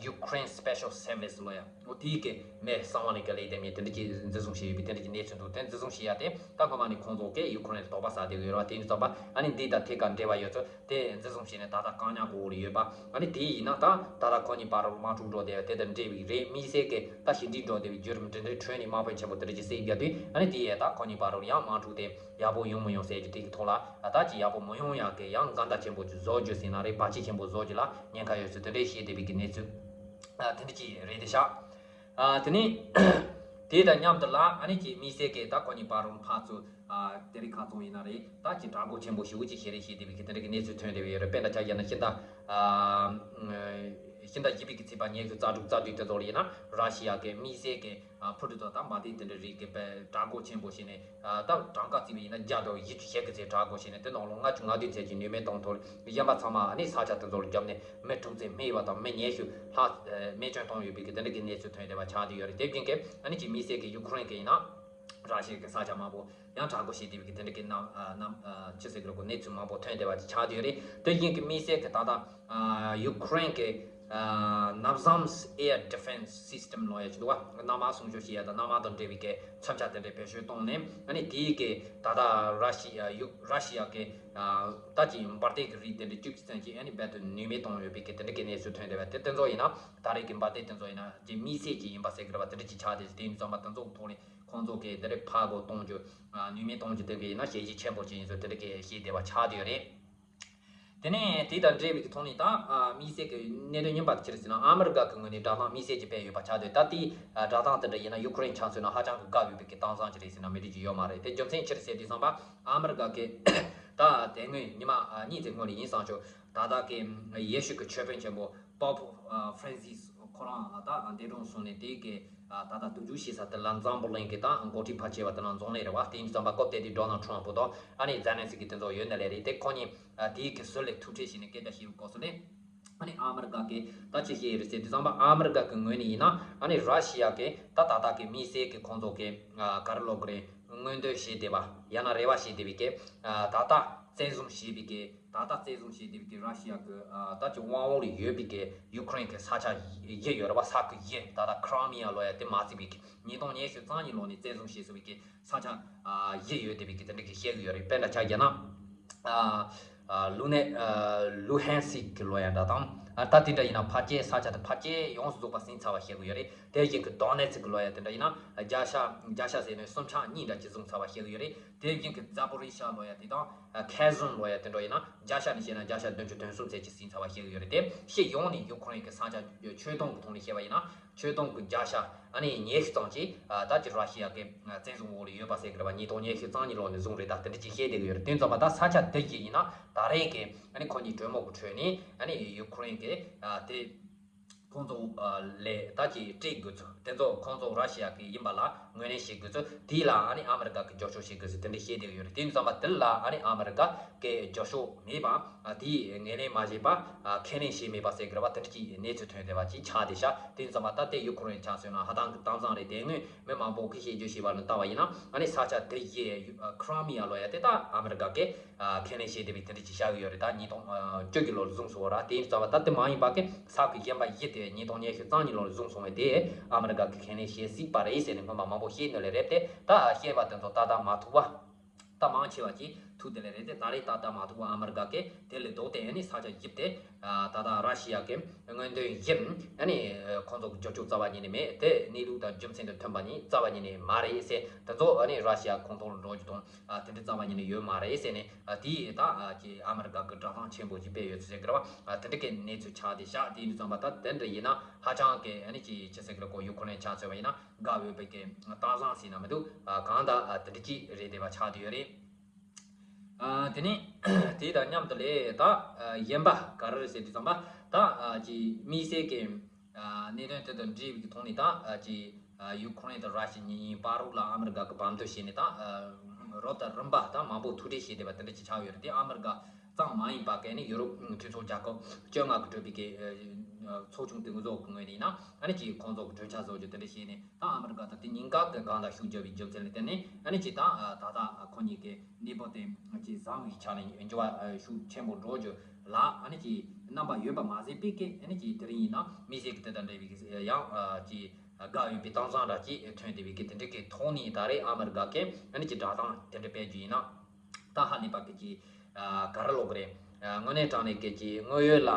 Ukraine Special Service ལོ་ཡ། འོ་དེའི་གི་མི་གསང་བ་ལས་ཀ་ལས་བསྡད་མཁན་དེ་འདྲ་གི་འཛིན་བཟུང་བྱས་ཡོད་པའི་དེ་འདྲ་གི་གནས་ཚུལ་འདུག་དེ་འཛིན་བཟུང་བྱས་ཡ་དེ་ད་སྔོན་མ་ནས་ཁོང་ཚོ་གིས་ཡུ་ཁུ་རེན་ལ་དོགས་པ་ཟ་བསྡད་ཡོད་རེད་པ། དེ་ཡིན་ཙང་པ་ཨ་ནི་འདི་དང་ཐད་ཀར་འབྲེལ་བ་ཡོད་ཚུལ། དེ་འཛིན་བཟུང་བྱས་ནས་ད་ལྟ་བཀག་ཉར་འོག་ལ་ཡོད་པ། ཨ་ནི་དེ་ཡིན་ན་ད་ད་ལྟ་ཁོ་གཉིས་བར་དམག་འཁྲུག་འགྲོ་བསྡད་ཡ་དེ་དང་འབྲེལ་བའི་རེད། དམིགས་བསལ་གྱི་ད་ཞི་འགྲིག་འགྲོ་བསྡད་པའི་བརྒྱུད་རིམ་དེ་འདྲའི་ཁྲོད་ནས་དམག་དཔོན་ཆེན་པོ་དེ་འདྲ་ཅིག་བསད་བསྡད་དུས། ཨ་ནི་དེ་ཡས་ད་ཁོ་གཉིས་བར་ཡང་དམག་འཁྲུག་དེ་ཡག་པོ་ཡོང་མི་ཡོང་ཟེར་རྒྱུ་དེ་གི་ཐོག་ལ་ད་ཅིག་ཡག་པོ་མི་ཡོང་ཡག་གི་ཡང་འགལ་ཟླ་ཆེན་པོ་ཅིག་བཟོ་རྒྱུ་ཟེར་ན་རེད། བར་ཆད་ཆེན་པོ་བཟོ་རྒྱུ་ལ་ཉེན་ཁ་ཡོད་ཚུལ་དེ་འདྲའི་བཤད་བསྡད་པའི་གི་གནས་ཚུལ་དེ་འདྲ་ཅིག་རེད་དེ་ཤག་ཨ་དེ་ནས་དེ་དང་མཉམ་དུ་ལ་ཨ་ནི་ཅིག་དམིགས་བསལ་གྱི་ད་ཁོ་གཉིས་བར་རུང་ཕར་ཚུར་ཨ་དེ་རིང་ཁ་ཚོང་ཡིན་ན་རེད། ད་ཅིག་དྲག་རྒོལ་ཆེན་པོ་ཞེ་པོ་ཅིག་བྱེད་རེས་བྱེད་བསྡད་པའི་གི་དེ་འདྲ་གི་གནས་ཚུལ་ཐོན་བསྡད་པ་ཡོད་རེད། དཔེར་ན་ཆ་བཞག་ན་ཕྱི་ཟླ་ཨ་ཕྱི་ཟླ་བཞི་པའི་གི་ཚེས་པ་ཉི་ཤུ་རྩ་དྲུག་རྩ་བདུན་དེ་ཚོ་ལ་ཡིན་ན་ར་ཤི་ཡ་གི་དམིགས་བསལ་གྱི་ཨ་འཕུར་གྲུ་དང་ད་འབར་མདེལ་དེ་འདྲ་རིགས་ཀྱི་དྲག་རྒོལ་ཆེན་པོ་བྱས་ནས། ཨ་ད་གྲངས་ཀ་བརྩིས་པ་ཡིན་ན་བརྒྱ་དང་བཞི་བཅུ་ཞེ་དགུ་ཙམ་དྲག་རྒོལ་བྱས་ནས་དེ་ནང་ལོགས་ལྔ་བཅུ་ང་བདུན་ཙམ་གྱིས་ནུས་མེད་བཏང་ཐུབ། གཞན་པ་ཚང་མ་ཨ་ནི་ས་ཆ་དེ་ཚོ་ལ་བརྒྱབ་ནས་མི་དྲུག་ཙམ་རྨས་པ་དང་མི་ཉི་ཤུ་ལྷག་རྨས་སྐྱོན་བཏང་ཡོད་པའི་གི་དེ་འདྲ་གི་གནས་ཚུལ་ཐོན་བསྡད་པ་ཆགས་བསྡད་ཡོད་རེད། དེ་བཞིན་གྱི་ཨ་ནི་ཅིག་དམིགས་བསལ་གྱི་ཡུ་ཁུ་རེན་གྱི་ཡིན་ན་ར་ཤི་ཡ་གི་ས་ཆ་མང་པོ་ཡང་དྲག་རྒོལ་བྱས་བསྡད་པའི་གི་དེ་འདྲ་གི་རྣམ་རྣམ་ཅི་ཟེར་གི་རེད་གོ། གནས་ཚུལ་མང་པོ་ཐོན་བསྡད་པ་ཆགས་བསྡད་ཡོད་རེད། དེ་བཞིན་གྱི་དམིགས་བསལ་གྱི་ད་ལྟ་ཨ་ཡུ་ཁུ་རེན་གྱི་ཨ་ནབ་ཟམ་ཨེར་ཌི་ཕེན་སི་སི་ཊམ་ལབ་ཡ་ཅིག་འདུག་པ། གནམ་དམག་སྲུང་སྐྱོབ་བྱེད་ཡ་དང་གནམ་དམག་དང་འབྲེལ་བའི་གི་མཚོན་ཆ་དེ་འདྲའི་བེད་སྤྱོད་བཏང་ནས་ཨ་ནི་དེའི་གི་ད་ལྟ་ར་ཤི་ཡ་ཡུ་ར་ཤི་ཡ་གི་ཨ་ད་ཅིག་འབར་མདེལ་གྱི་རིགས་དེ་འདྲ་བཅུ་གཅིག་ཙམ་ཅིག་ཨ་ནི་རྦད་དེ་ནུས་མེད་བཏང་ཡོད་པའི་གི་དེ་འདྲ་གི་གནས་ཚུལ་ཐོན་བསྡད་པ་དེ་དེ་ཚོ་ཡིན་ན་ད་རེས་ཀྱི་འབར་མདེལ་དེ་ཚོ་ཡིན་ན་ཅིག་དམིགས་བསལ་ཅིག་ཡིན་པ་ཟེར་གི་རེད་པ། དེ་འདྲ་ཅིག་ཆགས་བསྡད། དེ་ཡིན་ཙང་པ་དེ་ཚོ་གི་ཐོག་ནས་ཁོང་ཚོ་གི་དེ་འདྲའི་ཕར་རྒོལ་གཏོང་རྒྱུ་ནུས་མེད་གཏོང་རྒྱུ་དེ་འདྲ་ཡིན་ན་ཞན་ཞན་ཆེན་པོ་ཅིག་ཡིན་ཚུལ་དེ་འདྲ་གི་བཤད་བསྡད་པ་ཆགས་བསྡད་ཡོད་རེད། དེ་ནས་དེ་དང་འབྲེལ་བའི་གི་ཐོག་ནས་ད་ཨ་དམིགས་བསལ་གྱི་གནད་དོན་རྙིང་པ་དེ་ཅི་རེད་ཟེར་ན། ཨ་མི་རི་ཀ་གི་ངོས་ནས་བསྒྲགས་གཏམ་དམིགས་བསལ་གྱི་སྤེལ་ཡོད་པ་ཆགས་སྡོད། ད་ལྟའི་ཨ་བསྒྲགས་གཏམ་དེ་འདྲ་ཡིན་ན་ཡུ་ཁུ་རེན་ཆ་མཚོན་ན་ཧ་ཅང་གི་དགའ་ཡོད་པའི་གི་གཏམ་བཟང་ཅིག་རེད་ཟེར་ན་མི་འགྲིག་རྒྱུ་ཡོད་མ་རེད། དེ་རྒྱུ་མཚན་ཅི་རེད་ཟེར་དུས་ཙམ་པ་ཨ་མི་རི་ཀ་གི་ད་དེ་སྔོན་ཉི་མ་ཨ་གཉིས་ཙམ་སྔོན་ལ་ཡིན་བསམ་ཆོག་ད་ལྟ་གི་ཡེ་ཤུ་གི་ཆོས་དཔོན་ཆེན་པོ་པོབ་ཨ་ཧྥ་རན་སིས་ཁོ་རང་ད་འདས་གྲོངས་སོང་ནས་དེ་གི་ཨ་ད་ལྟ་དུས་འགྱུར་ཞེ་ས་དེ་ལ་འཛམ་བུ་གླིང་གི་ད་འགོ་ཁྲིད་ཕལ་ཆེ་བ་དེ་ལ་འཛོམས་ལས་རེད་བ། དེ་ཡིན་ཙམ་པ་སྐབས་དེ་དུས་ཌོ་ནལ་ཊམ་ཕུ་དང་ཨ་ནི་ཛེ་ལན་སི་ཀི་དེ་ཚོ་ཡོད་ནི་ལས་རེད། དེ་ཁོ་གཉིས་ཨ་དེའི་གི་ཟུར་ལས་ཐུག་འཕྲད་བྱས་ནས་སྐད་ཆ་བཤད་པའི་སྐབས་སུ་ལས། ཨ་ནི་ཨ་མི་རི་ཀ་གི་ད་ཅི་བཤད་ཡོད་རེད་ཟེར་དུས་ཙམ་པ་ཨ་མི་རི་ཀ་གི་ངོས་ནས་ཡིན་ན་ཨ་ནི་ར་ཤི་ཡ་གི་ད་ད་ལྟ་གི་དམིགས་བསལ་གི་ཁོང་ཚོ་གི་ཨ་ག་རེ་ལབ་དགོས་རེད། མངོན་འདོད་བྱས་བསྡད་པ་ཡང་ན་རེ་བ་བྱས་བསྡད་པའི་གི་ཨ་ད་ལྟ་བཙན་བཟུང་བྱས་པའི་གི་ད་ལྟ་བཙན་བཟུང་བྱས་བསྡད་པའི་གི་ར་ཤི་ཡ་གི་ཨ་ད་ཅི་དབང་འོག་ལ་ཡོད་པའི་གི་ཡུ་ཁུ་རེན་གི་ས་ཆ་བཞི་ཡོད་རེད་བ། ས་ཁུལ་བཞི། ད་ལྟ་ཁི་རི་མི་ཡ་ལབ་ཡ་དེ་མ་བརྩིས་པའི་གི་ཉིས་སྟོང་ཉི་ཤུ་རྩ་གཉིས་ལོ་ནས་བཙན་བཟུང་བྱས་ཟིན་པའི་གི་ས་ཆ་ཨ་བཞི་ཡོད་བསྡད་པའི་གི་དེ་འདྲ་གི་བཤད་གི་ཡོད་རེད། དཔེར་ན་ཆ་བཞག་ན་ཨ་ཨ་ལུ་ནེ་ཨ་ལུ་ཧན་སིག་གི་ལབ་ཡ་འདྲ་དང་ཨ་ད་དེ་འདྲ་ཡིན་ན་ཕལ་ཆེར་ས་ཆ་དེ་ཕལ་ཆེར་ཡོངས་སུ་རྫོགས་པ་ཟིན་ཚར་བ་བཤད་གི་ཡོད་རེད། དེ་བཞིན་གི་དོ་ནེ་ཚིག་གི་ལབ་ཡ་དེ་འདྲ་ཡིན་ན་བརྒྱ་ཆ་བརྒྱ་ཆ་ཟེར་ནས་སུམ་ཆ་གཉིས་འདྲ་ཅིག་བཟུང་ཚར་བ་བཤད་གི་ཡོད་རེད། དེ་བཞིན་གི་ཛ་པོ་རི་ཤ་ལབ་ཡ་དེ་དང་ཨ་ཁེ་ཟོན་ལབ་ཡ་དེ་འདྲ་ཡིན་ན་བརྒྱ་ཆ་ནས་བཤད་ན་བརྒྱ་ཆ་བདུན་ཅུ་དོན་གསུམ་ཙམ་ཅིག་ཟིན་ཚར་བ་བཤད་གི་ཡོད་རེད། དེ་སྤྱི་ཡོངས་ནས་ཡུ་ཁུ་རེན་གི་ས་ཆ་ཆོད་སྡོམ་གི་ཐོག་ནས་བཤད་པ་ཡིན་ན། ཆོད་སྡོམ་གི་བརྒྱ་ཆ་ཨ་ནི་ཉི་ཤུ་ཙམ་ཅིག་ཨ་ད་ཅི་ར་ཤི་ཡ་གི་ཨ་བཙན་བཟུང་འོག་ལ་ཡོད་པ་ཟེར་གི་རེད་བ། ཉིས་སྟོང་ཉི་ཤུ་རྩ་གཉིས་ལོ་ནས་བཟུང་རེད། ད་དེ་འདྲ་ཅིག་བཤད་བསྡད་གི་ཡོད་རེད། དེ་ཙམ་པ་ད་ས་ཆ་འདི་བཞི་ཡིན་ན་ད་རེས་ཀྱི་ཨ་ནི་ཁོ་གཉིས་གྲོས་མོལ་གི་ཁྲོད་ནས་ཨ་ནི་ཡུ་ཁུ་རེན་གི་ཨ་དེ་ཁོང་ཚོ་ཨ་ལས་ད་ཅི་སྤྲད་དགོས་ཚུལ། དེ་ཚོ་ཁོང་ཚོ་ར་ཤི་ཡ་གི་ཡིན་པ་ལ་ངོས་ལེན་བྱེད་དགོས་ཚུལ། དེ་ལ་ཨ་ནི་ཨ་མི་རི་ཀ་གི་རྒྱབ་སྐྱོར་བྱེད་དགོས་ཚུལ་དེ་འདྲ་བཤད་བསྡད་གི་ཡོད་རེད། དེ་ཙམ་པ་དེ་ལ་ཨ་ནི་ཨ་མི་རི་ཀ་གི་རྒྱབ་སྐྱོར་མེད་པ། ཨ་དེའི་ངོས་ལེན་མ་བྱས་པ། ཨ་ཁས་ལེན་བྱས་མེད་པ་ཟེར་གི་རེད་བ། དེ་འདྲ་ཅིག་གནས་ཚུལ་ཐོན་བསྡད་པ་ཅིག་ཆགས་བསྡད་ཤག་དེ་ཙམ་པ་ད་ལྟའི་ཡུ་ཁུ་རེན་ཆ་མཚོན་ན་ཧ་ཏང་གི་གཏམ་བཟང་རེད། དེ་སྔོན་མི་མང་པོ་གིས་བཤད་རྒྱུ་བྱས་པ་ལ་ལྟ་བ་ཡིན་ན་ཨ་ནི་ས་ཆ་དེ་བཞི་ཁི་རི་མི་ཡ་ལབ་ཡ་དེ་ད་ཨ་མི་རི་ཀ་གིས་ཨ་ཁས་ལེན་བྱས་བསྡད་པའི་དེ་འདྲ་ཅིག་བཞག་གི་ཡོད་རེད། ད་ཉིས་སྟོང་བཅུ་གི་ལོར་བཟུང་སོང་བ་ར། དེ་ཙམ་པ་ད་དེ་མ་ཡིན་པ་གི་ས་ཁུལ་གཞན་པ་བཞི་དེ་ཉིས་སྟོང་ཉི་ཤུ་རྩ་གཉིས་ལོར་བཟུང་སོང་བས་དེ་ཨ་མི་རི་ཀ་གིས་ཁས་ལེན་བྱེད་སྲིད་པ་རེད་ཟེར་ནས་སྔོན་མ་མང་པོ་བཤད་ནོ་ལས་རེད། དེ་ད་བཤད་པ་དེ་ཚོ་ཏག་ཏག་མ་ཐུག་པ། ད་མང་ཆེ་བ་ཅིག་ ཐུག་དེ་ལས་རེད་དེ། ད་རེས་ད་ལྟ་མ་ཐུག་པ་ཨ་མི་རི་ཀ་གིས་དེ་ལས་ལྡོག་སྟེ་ཨ་ནི་ས་ཆ་བརྒྱབ་སྟེ། ད་ལྟ་ར་ཤི་ཡ་གི་སྔོན་ཐོན་གཞི་ཨ་ནི་ཁོང་ཚོ་གི་འགྱུར་ཕྱོགས་རྩ་བ་ཉིད་ནས་མེད་དེ། གནས་ལུགས་དང་རྒྱུ་མཚན་དང་མཐུན་པ་ནི་རྩ་བ་ཉིད་ནས་མ་རེད་ཟེར། དེ་ཚོ་ཨ་ནི་ར་ཤི་ཡ་ཁོངས་གཏོགས་ལ་འགྲོ་རྒྱུ་དང་དེ་འདྲ་རྩ་བ་ཉིད་ནས་ཡོད་མ་རེད་ཟེར་ནས། དེ་ཡིས་ད་ཅི་ཨ་མི་རི་ཀ་གི་བསྒྲགས་གཏམ་ཆེན་པོ་ཅིག་སྤེལ་ཡོད་ཚུལ་ཟེར་གི་རེད་བ། དེ་འདྲ་གི་གནས་ཚུལ་ཆགས་བསྡད་ཤག་དེ་ཡིན་དུས་ཙམ་པ་ད་དེ་འདྲ་ཡིན་ན་ཧ་ཅང་གི་ཨ་ནི་ཅི་ཅི་ཟེར་གི་རེད་གོ། ཡུ་ཁུ་རེན་ཆ་མཚོན་པ་ཡིན་ན་དགའ་འོས་པའི་གི་རྟགས་བཟང་ཟེར་ན་མི་འདུག་གང་ལྟར་དེ་འདྲ་ཅིག་རེད་བསྡད་པ་ཆགས་བསྡད་ཡོད་རེད། ཨ། དེ་ནས་དེ་དང་མཉམ་དུ་ལས་ད་ཨ་གཞན་པ་ག་རེ་རེད་ཟེར་དུས་ཙམ་པ་ད་ཨ་ཅི་དམིགས་བསལ་གྱི་ཨ་གནད་དོན་དེ་དང་འབྲེལ་བའི་ཐོག་ནས་ད་ཨ་ཅི་ཨ་ཡུ་ཁུ་རེན་དང་ར་ཤི་ཡ་གཉིས་བར་ལ་ཨ་མི་རི་ཀ་གི་བར་འདུམ་བྱས་ནས་ད་ཨ་རོབ་དང་རིམ་པ་ད་མང་པོ་ཐུག་འཕྲད་བྱས་བསྡད་པ་དེ་འདྲ་ཅིག་ཆགས་ཡོད་རེད་དེ། ཨ་མི་རི་ཀ་ཙམ་མ་ཡིན་པ་གི་ནི་ཡུ་རོབ་གྲོས་ཚོགས་རྒྱལ་ཁབ་བཅོ་ལྔ་གི་གྲུབ་པའི་གི་ཚོགས་ཆུང་དེ་ཚོ་གི་ངོས་ནས་ཡིན་ན་ཨ་ནི་ཅི་ཁོང་ཚོ་གི་གྲོས་འཆར་བཟོ་རྒྱུ་དེ་འདྲ་བྱས་ནས། ད་ཨ་མི་རི་ཀ་དང་དེ་གཉིས་ཀ་གི་སྒང་ལ་ཤུགས་རྒྱབ་པའི་རྒྱུ་མཚན་ལ་བརྟེན་ནས་ཨ་ནི་ཅི་ད་ད་ལྟ་ཁོ་གཉིས་ཀའི་གནས་བབ་དེ་ཅི་བཟང་བའི་ཆ་ནས་འགྱུར་བ་ཤུགས་ཆེན་པོ་འགྲོ་རྒྱུ་ལ་ཨ་ནི་ཅི་རྣམ་པ་ཡོད་པ་མ་ཟད་པའི་གི་ཨ་ནི་ཅི་དེ་རིང་ཡིན་ན་དམིགས་བསལ་གྱི་དེ་དང་འབྲེལ་བའི་ཡང་ཅི་དགའ་འོས་པའི་རྟགས་བཟང་འདྲ་ཅིག་ཐོན་བསྡད་པའི་གི་དེ་འདྲ་གི་ཐོག་ནས་ད་རེས་ཨ་མི་རི་ཀ་གི་ཨ་ནི་ཅི་བསྒྲགས་གཏམ་དེ་འདྲ་སྤེལ་རྒྱུ་ཡིན་ན། ད་ཧ་ལས་པ་གི་ཅི་ག་རེ་ལབ་དགོས་རེད། དངོས་གནས་དྲང་གནས་ཀྱི་ཅི་དངོས་ཡོད་ལ་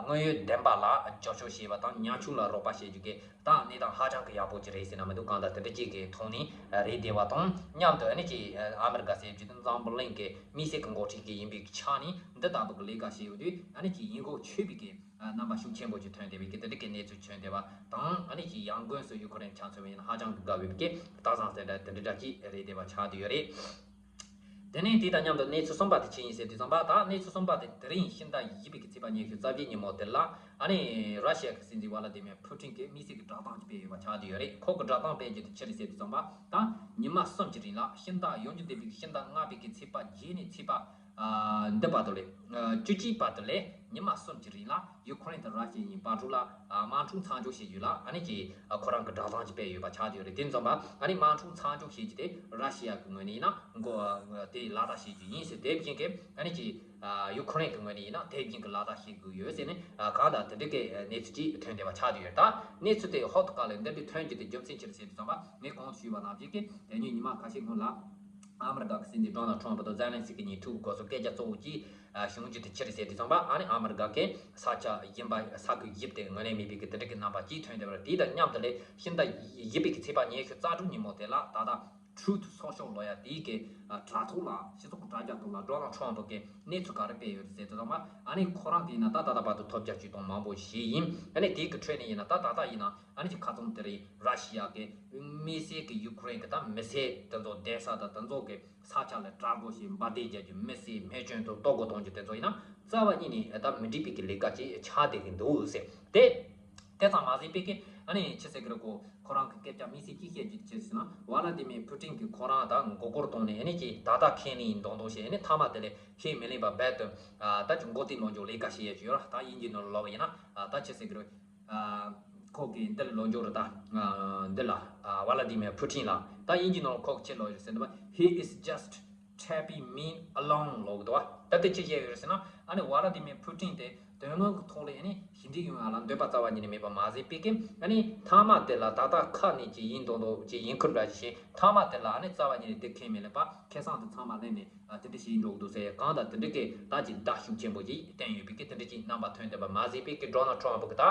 དངོས་ཡོད་བདེན་པ་ལ་རྒྱབ་སྐྱོར་བྱེད་པ་དང་ཉམ་ཆུང་ལ་རོགས་པ་བྱེད་རྒྱུ་གི་ད་གནས་སྟངས་ཧ་ཅང་གི་ཡག་པོ་ཅིག་རེད་ཟེར་ན་མི་འདུག་གང་ལྟར་དེ་འདྲ་ཅིག་གི་ཐོག་ནས་རེད་བསྡད་པ་དང་མཉམ་དུ་ཨ་ནི་ཅི་ཨ་མི་རི་ཀ་ཟེར་རྒྱུ་དེ་འཛམ་བུ་གླིང་གི་དམིགས་བསལ་གྱི་འགོ་ཁྲིད་ཅིག་ཡིན་པའི་ཆ་ནས་འདི་ལྟ་བུ་གི་ལས་ཀ་བྱས་ཡོད་དུས་ཨ་ནི་ཅི་ཡིད་མགོ་མཆོད་པའི་གི་རྣམ་པ་ཤུགས་ཆེན་པོ་ཅིག་ཐོན་བསྡད་པའི་གི་དེ་འདྲ་གི་གནས་ཚུལ་བྱུང་བསྡད་པ་དང་། ཨ་ནི་ཅི་ཡང་སྒོས་སུ་ཡུ་ཁུ་རེན་ཆ་མཚོན་པ་ཡིན་ན་ཧ་ཅང་གི་དགའ་འོས་པའི་གི་རྟགས་བཟང་ཟེར་འདྲ་དེ་འདྲ་འདྲ་ཅིག་རེད་བསྡད་པ་ཆགས་བསྡད་ཡོད་རེད། དེ་ནས་དེ་དང་མཉམ་དུ་གནས་ཚུལ་གསུམ་པ་དེ་ཅི་ཡིན་ཟེར་དུས་ཙམ་པ་ད་གནས་ཚུལ་གསུམ་པ་དེ་དེ་རིང་ཕྱི་ཟླ་བཞི་པའི་གི་ཚེས་པ་ཉི་ཤུ་རྩ་བརྒྱད་ཉིན་མོ་དེ་ལ་ཨ་ནི་ར་ཤི་ཡ་གི་སྲིད་འཛིན་ཝ་ལ་ཏི་མེར་ཕུ་ཀྲིན་གྱིས་དམིགས་བསལ་གྱི་བསྒྲགས་གཏམ་ཅིག་སྤེལ་ཡོད་པ་ཆགས་བསྡད་ཡོད་རེད། ཁོ་གི་བསྒྲགས་གཏམ་སྤེལ་རྒྱུ་དེ་ཅི་རེད་ཟེར་དུས་ཙམ་པ་ད་ཉི་མ་གསུམ་གྱི་རིང་ལ་ཕྱི་ཟླ་ཡོང་རྒྱུ་འདས་པའི་གི་ཕྱི་ཟླ་ལྔ་པའི་གི་ཚེས་པ་བརྒྱད་ནས་ཚེས་པ་ཨ་འདི་བར་དུ་ལས་ཨ་བཅུ་གཅིག་བར་དུ་ལས་ཉི་མ་གསུམ་གྱི་རིང་ལ་ཡུ་ཁུ་རེན་དང་ར་ཤི་ཡའི་བར་དུ་ལ་ཨ་དམག་འཁྲུག་མཚམས་འཇོག་བྱེད་རྒྱུ་ལ་ཨ་ནི་ཅི་ཨ་ཁོ་རང་གི་བསྒྲགས་གཏམ་ཅིག་སྤེལ་ཡོད་པ་ཆགས་བསྡད་ཡོད་རེད། དེ་ཙམ་པ་ཨ་ནི་དམག་འཁྲུག་མཚམས་འཇོག་བྱེད་རྒྱུ་དེ་ར་ཤི་ཡ་གི་ངོས་ནས་ཡིན་ན་མགོ་ཨ་དེ་ལག་བསྟར་བྱེད་རྒྱུ་ཡིན་ཟེར། དེ་བཞིན་གྱི་ཨ་ནི་ཅི་ཨ་ཡུ་ཁུ་རེན་གི་ངོས་ནས་ཡིན་ན་དེ་བཞིན་གྱི་ལག་བསྟར་བྱེད་དགོས་ཡོད་ཟེར་ནས་ཨ་གང་ལྟར་དེ་འདྲ་གི་གནས་ཚུལ་ཅིག་ཐོན་བསྡད་པ་ཆགས་བསྡད་ཡོད་རེད། ད་གནས་ཚུལ་དེ་ཧོབ་ཏེ་ག་ལ་འདི་འདྲ་ཐོན་རྒྱུ་དེ་རྒྱུ་མཚན་ཅི་རེད་ཟེར་དུས་ཙམ་པ་ངས་གོང་དུ་ཞུས་པ་ནང་བཞིན་གྱི་དེ་ཉིན་ཉི་མ་ཁ་ཤས་སྔོན་ལ་ཨ་མི་རི་ཀ་གི་སྲིད་འཛིན་ཌོ་ནལ་ཊམ་པ་དང་ཛེ་ལན་སི་ཀི་གཉིས་ཐུག་དགོས་སོགས་སྐད་ཆ་གཙོ་བོ་གཅིག་ཨ་བྱུང་རྒྱུ་དེ་ཅི་རེད་ཟེར་དུས་ཙམ་པ་ཨ་ནི་ཨ་མི་རི་ཀ་གི་ས་ཆ་གཞན་པ་ས་ཁུལ་བརྒྱུད་དེ་ངོས་ལེན་མེད་པའི་གི་དེ་འདྲ་གི་རྣམ་པ་གཅིག་ཐོན་བསྡད་པ་རེད། དེ་དང་མཉམ་དུ་ལས་ཕྱི་ཟླ་བཞི་པའི་གི་ཚེས་པ་ཉི་ཤུ་རྩ་དྲུག་ཉིན་མོ་དེ་ལ་ད་ལྟ་Truth Social ལབ་ཡ་དེའི་གི་ཨ་དྲ་ཐོག་ལ་སྤྱི་ཚོགས་ཀྱི་དྲ་རྒྱ་ཐོག་ལ་ཌོ་ནལ་ཊམ་པ་གི་གནས་ཚུལ་ག་རེ་སྤེལ་ཡོད་རེད་ཟེར་དུས་ཙམ་པ་ཨ་ནི་ཁོ་རང་གི་ཡིན་ན་ད་ད་ལྟ་བར་དུ་ཐོལ་རྒྱག་བྱས་སྟངས་མང་པོ་ཞིག་ཡིན། ཨ་ནི་དེའི་གི་ཁྲོད་ནས་ཡིན་ན་ད་ད་ལྟ་ཡིན་ན་ཨ་ནི་ཅི་ཁ་རྩང་དེ་རིང་ར་ཤི་ཡ་གི་དམིགས་བསལ་གྱི་ཡུ་ཁུ་རེན་གྱི་ད་མི་སེར་དེ་ཚོ་བསྡད་ས་དང་དེ་ཚོ་གི་ས་ཆ་ལ་དྲག་པོ་ཞིག་འབར་མདེལ་རྒྱག་རྒྱུ་མི་སེར་རྨས་སྐྱོན་དང་ལྟོ་གོས་གཏོང་རྒྱུ་དེ་ཚོ་ཡིན་ན་རྩ་བ་ཉིད་ནས་ད་མི་འགྲིག་པའི་གི་ལས་ཀ་ཅིག་ཆགས་བསྡད་ཀྱི་འདུག་ཟེར། དེ་དེ་ཙམ་མ་ཟད་པའི་གི་ཨ་ནི་ཅི་ཟེར་གི་རེད་གོ། ཁོ་རང་གི་སྐད་ཆ་དམིགས་བསལ་གྱིས་བཤད་རྒྱུ་ཅི་ཟེར་ན་ཝ་ལ་ཏི་མེར་ཕུ་ཀྲིན་གྱིས་ཁོ་རང་ད་མགོ་སྐོར་བཏང་ནས་ཨ་ནི་ཅི་ད་ལྟ་ཁས་ལེན་ཡིན་མདོག་མདོག་བྱས། ཨ་ནི་མཐའ་མ་དེ་ལས་ཁས་མི་ལེན་པ་རྦད་དེ་ད་ཅི་མགོ་རྟིང་སློག་རྒྱུ་ལས་ཀ་བྱེད་ཡས་ཅིག་ཡོད་ར། ད་དབྱིན་ཇིའི་ནང་ལ་ལབ་པ་ཡིན་ན་ད་ཅི་ཟེར་གི་རེད། ཁོ་གིས་འདི་ལ་ལོ་འཇོག་རེད་ད། འདི་ལ་ཝ་ལ་ཏི་མེར་ཕུ་ཀྲིན་ལ་ད་དབྱིན་ཇིའི་ནང་ལ་ཁོ་གིས་ཆེད་ལོ་ཟེར་འདུག་པ། He is just tapping me along ལབ་གི་འདུག་པ། ད་དེ་ཅི་བཤད་ཡོད་རེད་ཟེར་ན་ཨ་ནི་ཝ་ལ་ཏི་མེར་ཕུ་ཀྲིན་དེ་དོན་དངོས་ཀྱི་ཐོག་ལ་ཨ་ནི་ཞི་འགྲིག་ཡོང་ཡ་ལ་འདོད་པ་རྩ་བ་ཉིད་ནས་མེད་པ་མ་ཟད་པའི་གི་ཨ་ནི་མཐའ་མ་དེ་ལ་ད་ལྟ་ཁ་ནས་ཅི་ཡིན་མདོག་མདོག་ཅི་ཡིན་ཁུལ་འདྲ་ཅིག་བྱས། མཐའ་མ་དེ་ལ་ཨ་ནི་རྩ་བ་ཉིད་ནས་དེ་ཁས་མི་ལེན་པ་ཁེ་བཟང་དེ་ཚང་མ་ལེན་ནས་དེ་འདྲ་བྱས་འགྲོ་གི་འདུག་ཟེར། གང་ལྟར་དེ་འདྲ་གི་ད་ཅི་བརྡ་ཤུགས་ཆེན་པོ་ཅིག་བསྟན་ཡོད་པའི་གི་དེ་འདྲ་ཅིག་རྣམ་པ་ཐོན་བསྡད་པ་མ་ཟད་པའི་གི་ཌོ་ནལ་ཊམ་པ་གི་ད།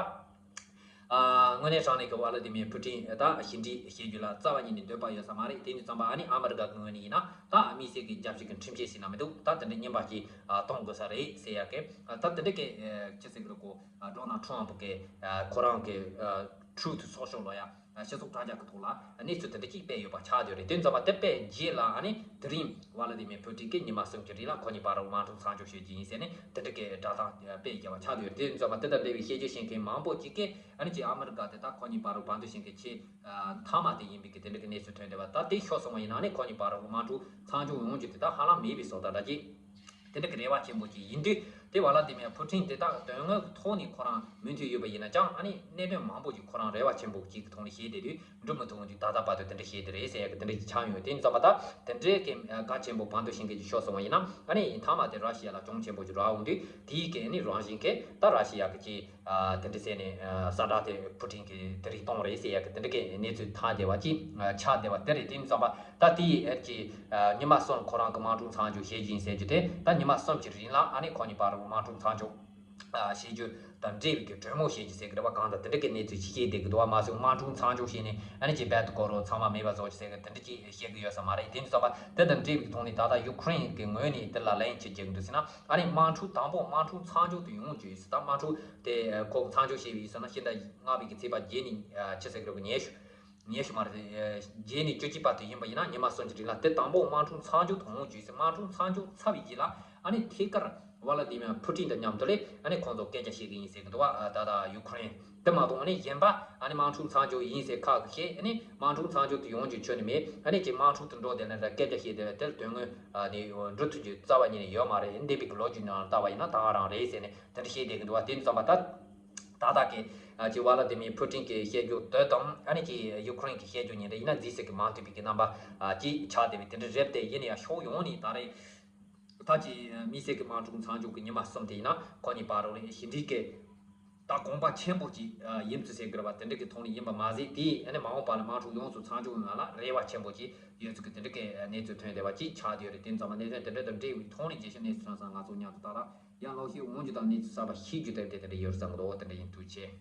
ཨ་དངོས་གནས་དྲང་གནས་ཀྱི་ཝ་ལ་ཏི་མེར་ཕུ་ཀྲིན་ད་ཞི་འགྲིག་བྱེད་རྒྱུ་ལ་རྩ་བ་ཉིད་ནས་འདོད་པ་ཡོད་ས་མ་རེད། དེ་ཡིན་དུས་ཙམ་པ་ཨ་ནི་ཨ་མི་རི་ཀ་གི་ངོས་ནས་ཡིན་ན་ད་དམིགས་བསལ་གྱི་རྒྱབ་སྐྱོར་གྱི་ཁྲིམས་ཆད་ཟེར་ན་མི་འདུག་ད་དེ་འདྲ་རྙིང་པ་ཅིག་གཏོང་དགོས་ས་རེད་ཟེར་ཡ་གི་ད་དེ་འདྲ་གི་ཅི་ཟེར་གི་རེད་གོ། ཌོ་ནལ་ཊམ་པ་གི་ཁོ་རང་གི་Truth Social ལབ་ཡ་སྤྱི་ཚོགས་དྲ་རྒྱ་གི་ཐོག་ལ་གནས་ཚུལ་དེ་འདྲ་ཅིག་སྤེལ་ཡོད་པ་ཆགས་བསྡད་ཡོད་རེད། དེ་ཡིན་དུས་ཙམ་པ་དེ་སྤེལ་རྗེས་ལ་ཨ་ནི་དེ་རིང་ཝ་ལ་ཏི་མེར་ཕུ་ཀྲིན་གྱིས་ཉི་མ་གསུམ་གྱི་རིང་ལ་ཁོ་གཉིས་བར་དུ་དམག་འཁྲུག་མཚམས་འཇོག་བྱེད་རྒྱུ་ཡིན་ཟེར་ནས་དེ་འདྲ་གི་བསྒྲགས་གཏམ་སྤེལ་བརྒྱབ་པ་ཆགས་བསྡད་ཡོད་རེད། དེ་ཡིན་དུས་ཙམ་པ་དེ་དང་འབྲེལ་བའི་བཤད་རྒྱུ་བཤད་མཁན་མང་པོ་ཅིག་གིས་ཨ་ནི་ཅིག་ཨ་མི་རི་ཀ་དེ་ད་ཁོ་གཉིས་བར་དུ་བར་འདུམ་བྱེད་མཁན་ཆེས་མཐའ་མ་དེ་ཡིན་པའི་གི་དེ་འདྲ་གི་གནས་ཚུལ་ཐོན་བསྡད་པ། ད་དེ་ཤོར་སོང་བ་ཡིན་ན་ཨ་ནི་ཁོ་གཉིས་བར་དུ་དམག་འཁྲུག་མཚམས་འཇོག་ཡོང་རྒྱུ་དེ་ད་ཧ་ལམ་མེད་པའི་བཟོ་ལྟ་འདྲ་ཅིག་དེ་འདྲ་གི་རེ་བ་ཆེན་པོ་ཅིག་ཡིན་དུས་ དེ་བ་ལ་དེ་མིན་ཕུ་ཊིན་དེ་དག་དོན་དངོས་ཀྱི་ཐོག་ནས་ཁོ་རང་མོས་མཐུན་ཡོད་པ་ཡིན་ན་ཀྱང་ཨ་ནི་གནད་དོན་མང་པོ་ཞིག་ཁོ་རང་རེ་བ་ཆེན་པོ་ཅིག་གི་ཐོག་ནས་བཤད་བསྡད་དུས་འགྲུབ་མི་ཐུབ་འོང་དུས་ད་ལྟ་བར་དུ་དེ་འདྲ་བཤད་དེ་རེད་ཟེར་ཡག་གི་དེ་འདྲ་ཅིག་ཆགས་ཡོད། དེ་ཡིན་ཙང་པ་ད་དེ་འདྲའི་གི་གལ་ཆེན་པོ་བར་དུ་ཤིང་གི་ཅིག་ཤོར་སོང་བ་ཡིན་ན་ཨ་ནི་མཐའ་མ་དེ་ར་ཤི་ཡ་ལ་གྱོང་ཆེན་པོ་ཅིག་རག་འོང་དུས་དེའི་གི་ཨ་ནི་རང་བཞིན་གི་ད་ར་ཤི་ཡ་གི་ཅིག་དེ་འདྲ་ཟེར་ནས་ས་བསྒྲགས་དེ་ཕུ་ཊིན་གི་དེ་རིགས་གཏོང་རེད་ཟེར་ཡག་གི་དེ་འདྲ་གི་གནས་ཚུལ་ཐག་བསྡད་པ་ཅིག་ཆགས་བསྡད་པ་དེ་རེད། དེ་ཡིན་ཙང་པ་ད་དེའི་ཨེ་ཅིག་ཉི་མ་གསུམ་ཁོ་རང་གི་དམག་འཁྲུག་མཚམས་འཇོག་བྱེད་ཀྱི་ཡིན་ཟེར་རྒྱུ་དེ་ད་ཉི་མ་གསུམ་གྱི་རིང་ལ་ཨ་ནི་ཁོ་གཉིས་བར་དུ་དམག་འཁྲུག་མཚམས་འཇོག་བྱེད་རྒྱུ་དང་འབྲེལ་བའི་གི་གྲོས་མོལ་བྱེད་ཀྱི་ཟེར་གི་རེད་པ། གང་ལྟར་དེ་འདྲ་གི་གནས་ཚུལ་ཅིག་བཤད་བསྡད་གི་འདུག་བ། མ་གཞི་དམག་འཁྲུག་མཚམས་འཇོག་བྱས་ནས་ཨ་ནི་ཅིག་རྦད་དེ་སྐོར་རོ་ཚང་མ་མེད་པ་བཟོ་ཀྱི་ཟེར་གི་དེ་འདྲ་ཅིག་བཤད་གི་ཡོད་ས་མ་རེད། དེ་ཡིན་ཙང་པ་དེ་དང་འབྲེལ་བའི་གི་ཐོག་ནས་ད་ལྟ་ཡུ་ཁུ་རེན་གི་ངོས་ནས་དེ་ལ་ལན་ཅིག་རྒྱག་གི་འདུག་ཟེར་ན་ཨ་ནི་དམག་འཁྲུག་དང་པོ་དམག་འཁྲུག་མཚམས་འཇོག་ཏུ་ཡོང་རྒྱུ་ཡིན་ཟེར། ད་དམག་འཁྲུག་དེ་ཁོ་མཚམས་འཇོག་བྱས་པ་ཡིན་ཟེར་ན་ཕྱི་ཟླ་ལྔ་པའི་གི་ཚེས་པ་བརྒྱད་ནས་ཆི་ཟེར་གི་རེད་གི་ཉི་ཤུ་ཉི་ཤུ་མ་རེད། བརྒྱད་ནས་བཅུ་གཅིག་བར་དུ་ཡིན་པ་ཡིན་ན་ཉི་མ་གསུམ་གྱི་རིང་ལ་དེ་དང་པོ་དམག་འཁྲུག་མཚམས་འཇོག་ཏུ་འོང་རྒྱུ་ཡིན་ཟེར། དམག་འཁྲུག་མཚམས་འཇོག་ཚར་བའི་རྗེས་ལ་ཨ་ནི་ཐད་ཀར་ཝ་ལ་ཏི་མིར་ཕུ་ཊིན་དང་མཉམ་དུ་ལས་ཨ་ནི་ཁོང་ཚོ་སྐད་ཆ་བཤད་གི་ཡིན་ཟེར་གི་འདུག་བ། ད་ལྟ་ཡུ་ཁུ་རེན་དེ་མ་གཏོགས་ཨ་ནི་གཞན་པ་ཨ་ནི་དམག་འཁྲུག་མཚམས་འཇོག་ཡིན་ཟེར་ཁག་གི་བཤད། ཨ་ནི་དམག་འཁྲུག་མཚམས་འཇོག་ཏུ་ཡོང་རྒྱུ་ཁྱོན་ནས་མེད། ཨ་ནི་ཅིག་དམག་འཁྲུག་ཏུ་འགྲོ་བསྡད་ནས་སྐད་ཆ་བཤད་བསྡད་པ་དེར་དོན་དངོས་ནས་འགྲུབ་ཐུབ་རྒྱུ་རྩ་བ་ཉིད་ནས་ཡོད་མ་རེད། འདས་པའི་གི་ལོ་རྒྱུས་ནང་ལ་བལྟས་པ་ཡིན་ན་ད་ག་རང་རེད་ཟེར་ནས་དེ་འདྲ་བཤད་བསྡད་གི་འདུག་བ། དེ་ཡིན་ཙང་པ་ད་ད་ལྟ་གི་ཅིག་ཝ་ལ་ཏི་མིར་ཕུ་ཊིན་གྱི་བཤད་རྒྱུ་དེ་དང་ཨ་ནི་ཅིག་ཡུ་ཁུ་རེན་གྱི་བཤད་རྒྱུ་གཉིས་འདྲ་ཡིན་ན་རྫིས་སྲིད་ཀྱི་མ་མཐུན་པའི་གི་རྣམ་པ་ཅིག་ཆགས་བསྡད་པའི་དེ་འདྲ་རེད་དེ། ཡིན་ན་ཡང་ཕྱོགས་ཡོངས་ནས་ད་རེས་ད་ཅིག་དམིགས་བསལ་གྱི་དམག་འཁྲུག་མཚམས་འཇོག་གི་ཉི་མ་གསུམ་དེ་ཡིན་ན་ཁོ་གཉིས་བར་རོ་ལ་ཞི་འགྲིག་གི་ད་གོམ་པ་ཆེན་པོ་ཅིག་ཡིན་ཚུལ་ཟེར་དགོས་པ་དེ་འདྲ་གི་ཐོག་ནས་ཡིན་པ་མ་ཟད། དེས་ཨ་ནི་མ་འོངས་པ་ལ་དམག་འཁྲུག་ཡོངས་སུ་མཚམས་འཇོག་ཡོང་ཡ་ལ་རེ་བ་ཆེན་པོ་ཅིག་ཡོད་ཚུལ་གྱི་དེ་འདྲ་གི་གནས་ཚུལ་ཐོན་བསྡད་པ་ཅིག་ཆགས་བསྡད་ཡོད་རེད། དེ་ཙམ་པ་གནད་དོན་དེ་འདྲ་དང་འབྲེལ་བའི་ཐོག་ནས་རྒྱས་བཤད་གནས་ཚུལ་ཐོན་ས་ང་ཚོ་མཉམ་དུ་ད་ལྟ་ཡང་ལོག་ཤེས་འོང་རྒྱུ་དང་གནས་ཚུལ་གསར་པ་ཤེས་རྒྱུ་དེ་དེ་དེ་འདྲ་ཡོད་བསམ་གི་འདུག་དེ་འདྲ་ཡིན། ཐུགས་རྗེ་ཆེ།